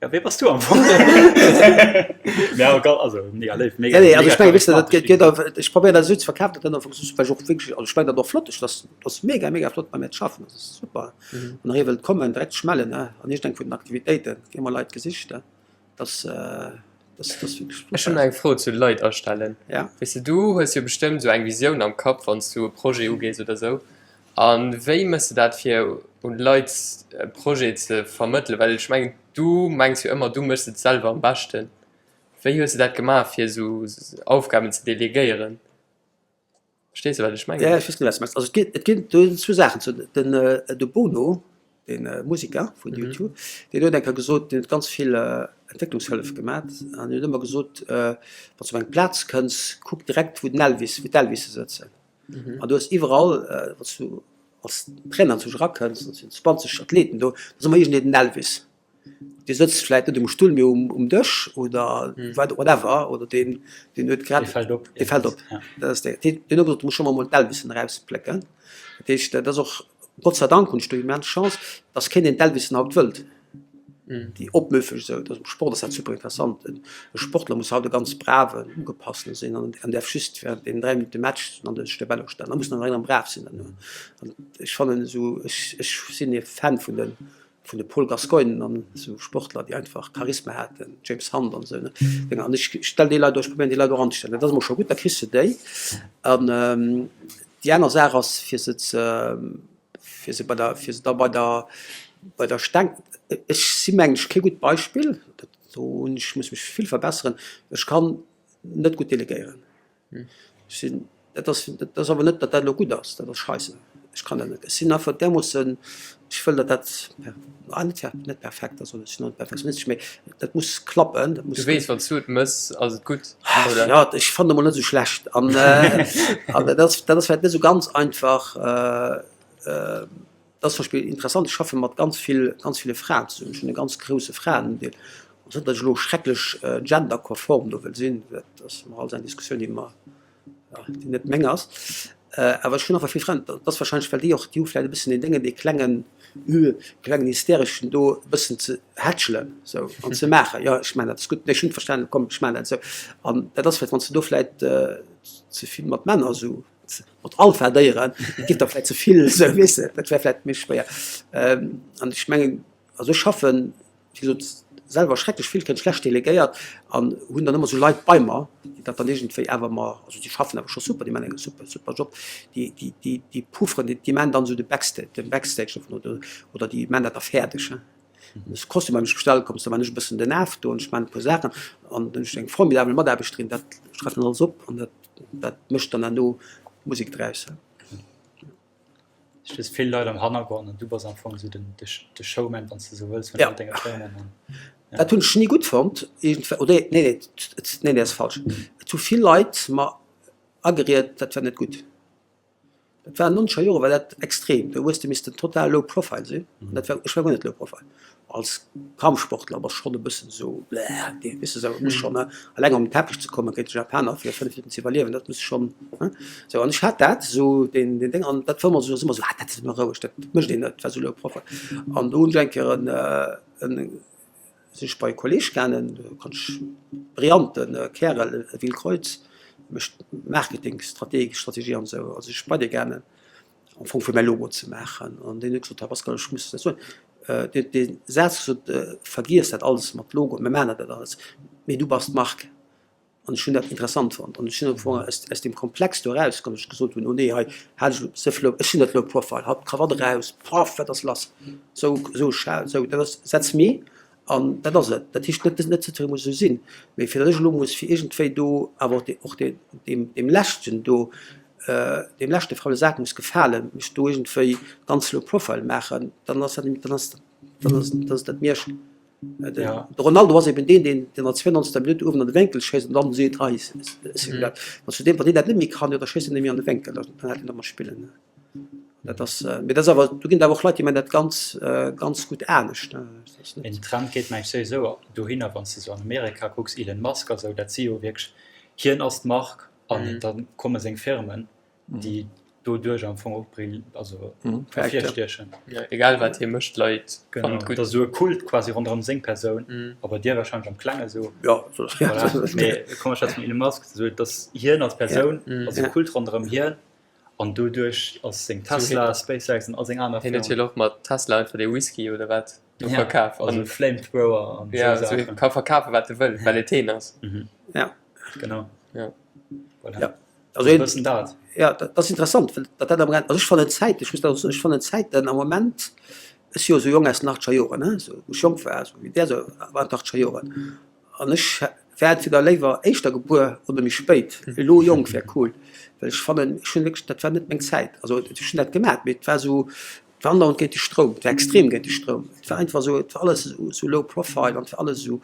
Ja, wee bass du am Fong? Ja, also mega léif, mega. Nee, nee, also ech mengen, weess de, dat geet, geet, ech probéieren dat esou ze verkafen, dat dat am Fong esou, well ech och wierklech, also ech mengen dat och flott, ech, dat ass mega, mega flott bei mär ze schaffen, dat ass super. Wann nach ee wëllt kommen, direkt sech mellen, ne, an iergendeng vun den Aktivitéiten, gi ëmmer Leit gesicht, ne, dat ass, dat ass, dat ass wierklech Ech hunn super. eng Fro zu Leit astellen. Ja. Weess de, du hues jo bestëmmt esou eng Visioun am Kapp, wann s du e Projet ugees oder esou. A wéi méchs de dat fir un d'Leit e Projet ze vermëttelen? Well ech mengen du mengs jo ëmmer du méchs et selwer am beschten. Wéi hues de dat gemaach fir esou Aufgaben ze delegéieren? Verstees de wat ech mengen? Jo, ech weess genau wat s de mengs. Also et ginn, et ginn do zwou Saachen zu. Den de Bono, dee Museker vun U2, deen huet eng Kéier gesot, deen huet ganz vill Entwécklungshëllef gemat an deen huet ëmmer gesot, wann s de op eng Plaz kënns, kuck direkt wou den Elvis, wou d'Elvisse sëtzen. An du hues iwwerall, wann s du als Trainer zu erakënns, da sinn 20 Athleten do, da ass ëmmer iergendeen den Elvis. Dee sëtzt vläit net um Stull, mee um Dësch oder whatever, oder deen, deen huet grad. Dee fält op. Dee fält op. Dat ass dee. Deen huet gesot, du muss schonn emol d'Elvissen erausplécken. Dat heescht, dat ass och, Gott sei Dank hunn ech do immens Chance, dass keen deen d'Elvissen haut wëllt. Déi opmüffeg esou, dat am Sport ass dat super interessant. E Sportler muss haut e ganz braven, ugepassene sinn an an däerf just während deenen 3 Minutte Match an de Bäll opstellen. Da muss en awer brav sinn herno. An ech fannen esou, ech ech sinn e Fan vun de vun de Paul Gascoignen an esou Sportler, déi einfach Charisma haten, James Hunt an esou ne. An ech stell déi Leit och, ech probéieren déi Leit och anzestellen. Dat ass emol scho gutt, da kriss de déi. An déi aner Saach ass fir se ze fir se bei der, fir se da bei der, bei der Staang, ech si mengen ech kee gutt Beispill, dat do hunn ech, muss mech vill verbesseren, ech kann net gutt delegéieren. Ech sinn, dat ass, dat ass awer net, datt dat elo gutt ass, dat ass scheisse, ech kann dat net. Ech sinn einfach därmoossen, ech wëll, datt dat, ah net, net perfekt ass, ech sinn net perfektionistesch, mee dat muss klappen, dat muss. Du weess, wann s du et mëss, ass et gutt, oder? Jo, ech fannen emol net esou schlecht an dat ass, dat ass vläicht net esou ganz einfach. Dat ass zum Beispill interessant, ech schaffe mat ganz vill, ganz ville Fraen zesummen, ech hunn e ganz grousse Fraenundeel. Also net, datt ech elo schrecklech genderkonform do wëll sinn, dat ass mer alles eng Diskussioun, déi mer, déi net meng ass. Awer ech hunn einfach vill Frënn, dat ass warscheinlech well déi och, déi hu vläicht e bëssen deen Déngen, dee klengen, klengen hystereschen do e bëssen ze hätschelen esou an ze maachen, jo ech maachen dat, ass gutt, nee ech hunn et verstanen, komm ech maachen dat esou. An dat ass vläicht, wann s de do vläicht ze vill mat Männer esou, mat Alpha-Déieren, dat gëtt der vläicht ze vill esou, weess de, dat wär vläicht méi schwéier. An ech mengen, also ech schaffen, wéi gesot, selwer schrecklech vill, kréien schlecht delegéiert an hunn dann ëmmer esou Leit bei mer, déi dat dann iergendwéi awer mer, also déi schaffen awer scho super, déi maachen e super, super Job, déi, déi, déi, déi pufferen, déi, déi maachen dann esou de Backsta-, de Backstage dovun oder, oder déi maachen dat da fäerdeg. Wann ech Kostümer mech bestelle komm, da maachen ech e bëssen den Af do an ech maachen e puer Saachen an dann hunn ech eng formidabel Mataarbechterin, dat schreift dann alles op an dat, dat mécht dann herno d'Musek draus. Du hues vill Leit am Hannergrond an du bass am Fong esou den de Showman, wann s de esou wëlls, vun all denge Firmen. Ja. Dat hunn ech ni gutt fonnt iergendwéi, oder nee, nee, nee, nee, ass falsch. Et hu vill Leit mer ageriet, dat wär net gutt. Dat war an nonzeger Jore war dat extrem, do hues de missten total low profile sinn. An dat war, ech war guer net low profile. Als Kampfsportler bass schonn e bëssen esou bleh, weess de, esou muss schonn, eleng op den Teppech ze kommen géint de Japaner fir 5 Minutten ze iwwerliewen, dat muss schonn, ne? Sou, an ech hat dat esou deen deen Déng an dat war ëmmer esou, ass ëmmer esou, ah dat ass ëmmer roueg, dat mécht een net, dat war esou low profile. An do hunn ech eng Kéier en en sinn ech bei e Kolleeg gaangen, ganz brillante Kärel, Will Kreutz, mécht Marketingstrateg Strategie an esou, a sinn ech bei dee gaangen. am Fong fir mäi Logo ze maachen. An deen huet gesot, Här Pascal, ech muss dat soen, deen huet dee Saz gesot, Vergiess dat alles mat Logo, mir maachen dat alles, mee du bass d'Mark. An ech hunn dat interessant fonnt. An ech sinn am Fong aus, aus deem Komplex do erauskomm, datt ech gesot hunn, oh nee, hei hat ech elo ze vill, ech sinn net low profile, haut d'Krawatt eraus, paff, wat ass lass? Sou, sou, sou, dat ass, setz mee. An dat ass et. Dat heescht net, net jiddweree muss esou sinn, mee fir datt ech elo muss fir iergendwéi do awer och och deem, deem leschten do, deem leschte faule Sak muss gefalen, mech do iergendwéi ganz low profile maachen, dann ass dat, dann ass, dann ass, dann ass dat Mierchen. De Ronaldo ass eben deen, deen an der 92. Minutt uewen an de Wénkel schéisst an dann seet, hei, ech sinn dat. Wann zu deem, wann deen dat net méi kann, jo da schéisst en net méi an de Wénkel, dann hält en op mat spillen. Dat ass, mee dat ass awer, do ginn et awer och Leit, déi maachen dat ganz, ganz gutt anescht. Mee den Trend geet mengen ech souwisou dohinner, wann s de sou an Amerika kucks, Elon Musk a sou, dat si jo wierklech, hien ass d'Mark an da komme seng Firmen, déi. doduerch am Fong och brill, also ervirstiechen. Ja, egal wat hie mécht, d'Leit fannen et gutt. Et ass esou e Kult quasi ronderëm seng Persoun, a bei dir warscheinlech am Klenge esou. Ja, voilà. Mee komm ech schwätze vum Elon Musk, esou dass hien als Persoun, ass e Kult ronderëm hien an doduerch ass seng Tesla, SpaceX an all seng aner Hien huet jo elo och mat Tesla einfach dee Whisky oder wat do verkaf. Also Flamethrower an esou Saachen. Ja, ka verkafe wat e wëll, well et heen ass. Ja. Genau. Ja. Voilà. Ja. Also een, bëssen dat. Ja, dat ass interessant, well dat dat am Moment, also ech fannen d'Zäit, ech muss dat och soen, ech fannen d'Zäiten am Moment, ech si jo esou jonk aus den achtzeger Joren, ne, esou wou ech jonk war, esou wéi där esou waren d'achtzeger Joren, an ech wär entweder léiwer éischter gebuer oder méi spéit, elo jonk wär cool, well ech fannen, ech hunn wierklech, dat war net meng Zäit, also ech hunn dat gemat, mee et war esou, et war andauernd géint de Stroum, et war extrem géint de Stroum, et war einfach esou, et war alles esou low profile an et war alles esou.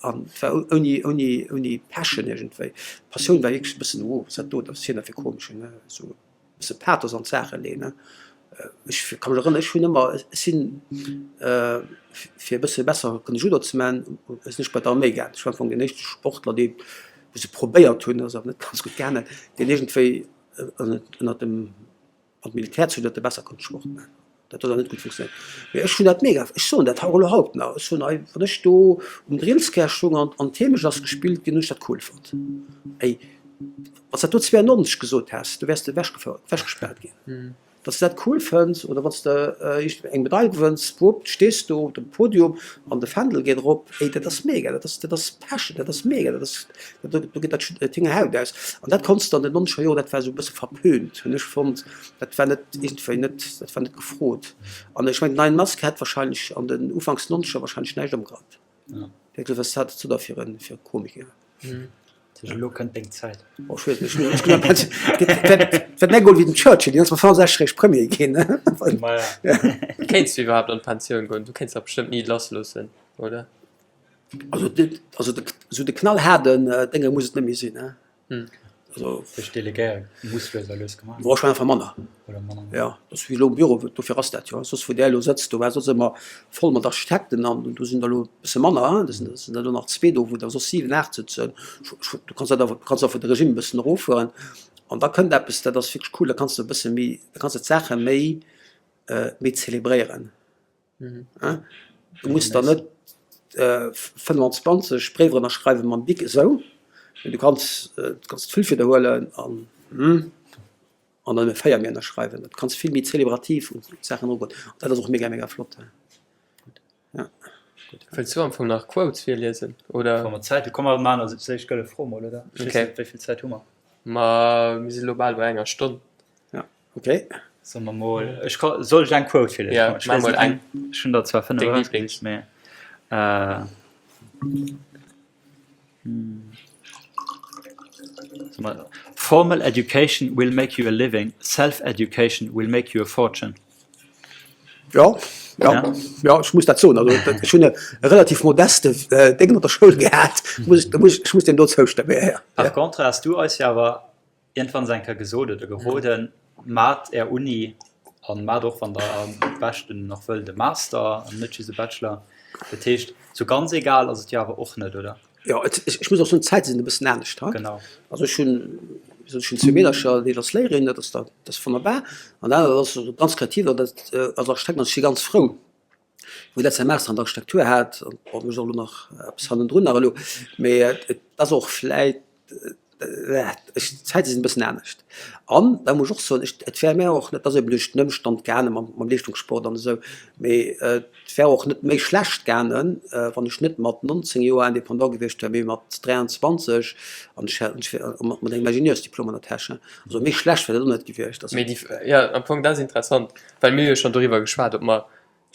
An et war ouni, ouni, ouni Passion iergendwéi. D'Passioun war wierklech e bëssen, oh, wat ass dat do, dat ass hien da fir komeschen, ne, esou e bësse Pathos an d'Saache leeën, ne. Ech ka mech erënneren, ech hunn ëmmer, ech sinn, fir e bësse besser kënne Judo ze man, sinn ech bei d'Arméi gaang. Ech war am Fong deen éischte Sportler, dee, wou se probéiert hunn, ass awer net ganz gutt gaangen, deen iergendwéi ënnert dem An d'Militär zu datt e besser konnt Sport man. Dat huet awer net gutt funktionéiert. Mee ech hunn dat mega, ech soen dat elo haut nach, ech soen hei, wann ech do um Drillskär stoung an an d'Heemecht ass gespillt ginn, hunn ech dat cool fonnt. Ey, wann s dat do 92 gesot häss, du wäers de ewechgefouert, ewechgespaart ginn. Wann s de dat cool fënns oder wann s de eng Medail gewënns, wupp, stees do op dem Podium an de Fändel geet erop, ey, dat ass mega, dat ass, dat ass Passion, dat ass mega, dat ass. Do geet dat d'Héngerhaut aus. An dat konntst de an den nonzeger Joren, dat war esou e bësse verpönt, hunn ech fonnt. Dat war net iergendwéi net, dat war net gefrot. An ech mengen, den Elon Musk hätt wahrscheinlech an den ufanks nonzeger wahrscheinlech näischt ëmgerappt. Hie hätt gesot, wat ass dat da fir e fir e Komiker. Elo kënnt deng Zäit. Oh, ech weess net, ech ginn an d'Pensioun. Et wäert méi goen wéi dem Churchill, deen ass mat 65 eréischt Premier ginn. Maja. Kéints du iwwerhaapt an d'Pensioun goen? Du kéints dach bestëmmt ni lassloossen, oder? Also de, also de, esou de knallhaarden Dénge muss et net méi sinn, ne? Also. Duerch Delegéiere muss lues a lues gemaach ginn. Ech einfach manner. Oder manner. Ja, dat ass wéi elo um Büro, dofir ass dat jo. Soss wou där elo sëtzt, do war soss ëmmer voll mat Architekten an do sinn der elo e bësse manner, do sinn der elo nach zwee do, wou der soss 7, 8 sëtzen. Du kanns dat awer, du kanns einfach de Regime e bëssen eroffueren an da kënnt eppes, dat ass wierklech cool, da kanns de e bësse méi, da kanns de d'Saache méi, méi zelebréieren. Du muss der net 25 Bréiwer ënnerschreiwe mam Bic esou, mee du kanns kanns d'Füllfieder huelen an an dann e 4 méi ënnerschreiwen. Dat kanns vill méi zelebrativ un d'Saachen erugoen. An dat ass och mega mega flott. Ja. Wëlls du am Fong nach Quotes virliesen oder? Wa mer Zäit hu, komm mer maachen eis éischt gëlle Fro mol, oder? Ech weess net, wéi vill Zäit hu mer? Ma mir si lo bal bei enger Stonn. Ja. Okay. Soll mer mol, ech ka, soll ech eng Quote virliesen? Ja, Ech maach lesen mol eng. eng. Ech hunn der zwar 5 Deng erausgesicht, Lieblings. mee äh, soll mer, Formal education will make you a living, self-education will make you a fortune. Ja, ja, ja, ech muss dat soen. Also, dat, ech hunn e relativ modeste äh, Déngen an der Schoul gehat. Muss ech, muss, ech muss deem do zoustëmmen. Ja, ja. Par contre has du eis jo awer Iergendwann eng Kéier gesot oder geroden, Maacht är Uni an maacht och, wann der am beschten nach wëllt, e Master an net just e Bachelor. Dat heescht, sou ganz egal ass et jo awer och net, oder? Jo, et, ech muss och soen, d'Zäite sinn e bëssen anescht haut. Genau. Also ech hunn, wéi gesot, ech hunn zwee Meedercher, déi ass Léierin, dat ass da, dat ass wonnerbar. An dat anert ass ganz kreativ an dat ass Architekt an ech si ganz frou, wou dat säi Master an der Architektur hat, an bon, mécht och elo nach eppes hannendrun nach elo, mee et ass och vläit, ech, d'Zäite sinn e bëssen anescht. An da muss ech och soen, ech, et wär mär och net, et ass eben duerch den Ëmstand gaange mam, mam Leeschtungssport an esou, mee et wär och net méi schlecht gaangen, wann ech net mat 19 Joer Indépendant gewiescht wär, mee mat 23 an ech hätt, ech wär mat engem Ingenieursdiplom an der Täsch. Also méi schlecht wär dat och net gewiescht. Mee déi, jo, am Fong, dat ass interessant, well mir hu jo schonn doriwwer geschwat, ob mer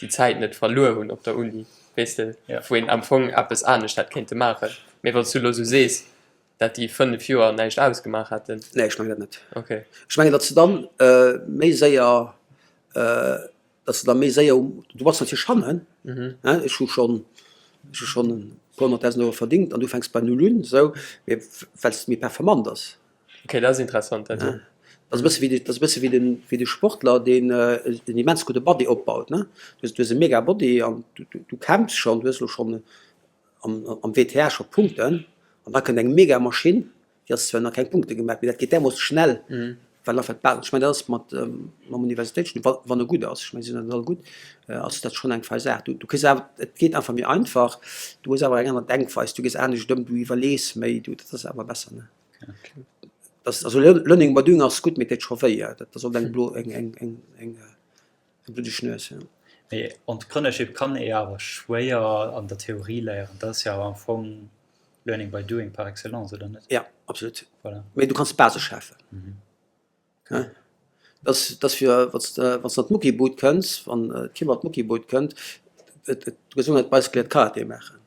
déi Zäit net verluer hunn op der Uni, weess de, wou een am Fong eppes anescht hätt kéinte maachen. Mee wann s du elo esou sees, dat déi 5 Joer näischt ausgemaach hätten. Nee, ech mengen dat net. Okay. Ech mengen, datt s de dann méi séier, datt s de da méi séier um, du bass natierlech hannen, hein, ech hu schonn, ech hu schonn e puer honnertdausend Euro verdingt an du fänks bei null un, esou, mee well s de méi performant ass. Okay, dat ass interessant. Dat dat ass e bësse wéi dat ass e bësse wéi den wéi de Sportler, deen en immens gudde Body opbaut, ne. Du hues du hues e mega Body an du du kämpfs schonn, du hues elo schonn am am WTA scho Punkten an da kënnt eng mega Maschinn, déi ass zwar nach keng Punkte gemaach, mee dat geet därmoosse schnell. Well einfach d'Basis, ech mengen dat ass mat mam Universitéitsstudium, wa wann e gutt ass, ech mengen si sinn net all gutt, ass dat schonn eng fei Saach. Du du kriss awer, et geet einfach méi einfach, du hues awer eng aner Denkweis, du gees anescht ëm, du iwwerlees méi, du dat ass awer besser ne. Dat also Learning by doing ass gutt, mee et deet scho wéi, dat ass oft eng blo eng eng eng eng eng bluddeg Nues, jo. Mee Entrepreneurship kann ee awer schwéier an der Theorie léieren, dat ass jo awer am Fong Learning by doing par excellence, oder net? Ja, absolut. Voilà. Mee du kanns d'Basis schafen. Mhm. Ja. Das, das fir, wann du wann du an d'Muckibud kënns, wann d'Kim an d'Muckibud kënnt, et, et, du gees net Bicycle et Karate maachen.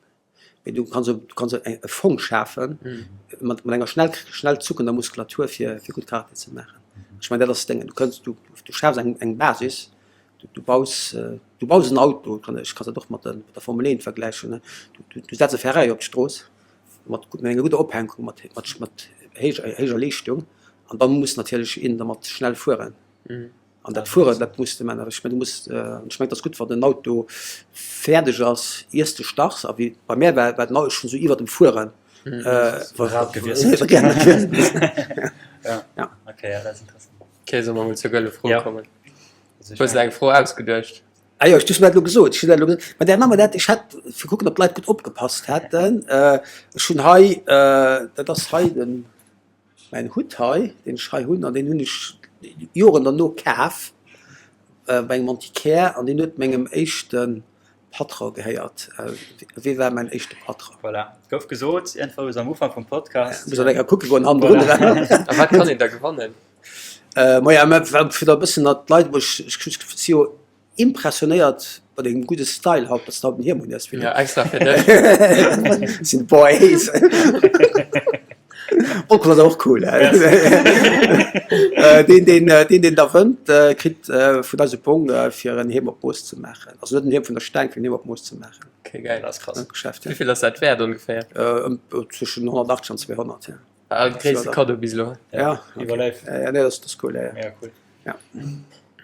Mee du kanns, du kanns e Fong schafen mhm. mat, mat enger schnell, schnell zuckender Muskulatur fir, fir gutt Karate ze maachen. Mhm. Ech mein, dat ass Ding. Du kënns, du, du schafs eng, eng Basis, Du, du baus, du baus en Auto, kann ech kann dat och mat der, mat der Formel 1 vergläichen, ne? Du, du, du setz e Ferrari op d'Strooss mat, mat enger gudder Ophänkung, mat, mat, mat héijer, héijer Leeschtung an dann muss natierlech een dermat schnell fueren. An dat Fueren, dat muss de man. Ech mengen, du muss, ech mengen, et ass gutt, wann den Auto fäerdeg ass, iers de starts. A wéi bei mär war, war den Auto schonn esou iwwer dem Fueren. Rad gewiesselt. Ja. Ja. Okay, ja, dat ass interessant. Okay, solle mer mol zur gëlle Fro kommen? Hues de eng Fro ausgeduecht? Ah jo, ech hunn dat elo gesot. Ech hunn dat elo gesot. Mä dat maache mer dat. Ech hat fir kucken, ob d'Leit gutt opgepasst hätten. Ech hunn hei, dat ass hei de mäin Hutt hei, deen ech hei hunn, an deen hunn ech Joren derno kaf bei engem Antiquaire an deen huet mengem éischte Patron gehéiert. Wie war mäin éischte Patron? Voilà, et gouf gesot, iergendwou am Ufank vum Podcast. Muss eng Kéier kucke goen hannendrun. A wat kann een da gewannen? Maja, mä fir da e bëssen datt d'Leit, ech si jo impressionéiert bei dengem gudde Style haut, datt s de haut en Hiem un hues, Philippe. Ja, extra fir dech. Sinn d'Boys. Alkohol ass och cool, hä? Deen, deen, deen, deen da wënnt, kritt vun eis e Bong fir en Hiem op Mooss ze maachen. Also net en Hiem vun der Staang, fir en Hiem op Mooss ze maachen. Okay, geil. Dat ass krass. Geschäft, ja. Wéi vill ass dat wäert ongeféier? Ëm zwëschen 180 an 200, ja. Ah, gréisste Kaddo bis elo. Ja, Iwwerleef. Ja, ja, nee, dat ass cool, ja, ja. Mega cool. Ja.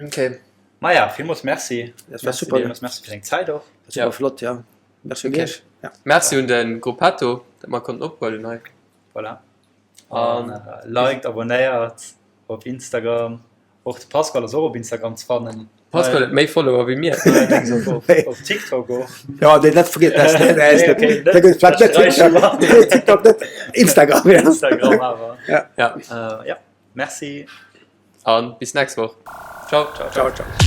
Okay. Maja, villmools Merci. Dat war super. Villmools Merci fir deng Zäit och. Dat war flott, ja. Merci un iech. Ja. Merci un de Gruppetto, dat mer konnten ophuelen hei. Voilà. An liked, abonnéiert op Instagram. Och de Pascal ass och op Instagram ze fannen. Pascal huet méi Follower wéi mir. Op TikTok och. Ja, deen dat vergiet dat TikTok net Instagram. Instagram awer. Ja. Ja. Ja. Merci. An bis nächst Woch. Ciao. Ciao, ciao.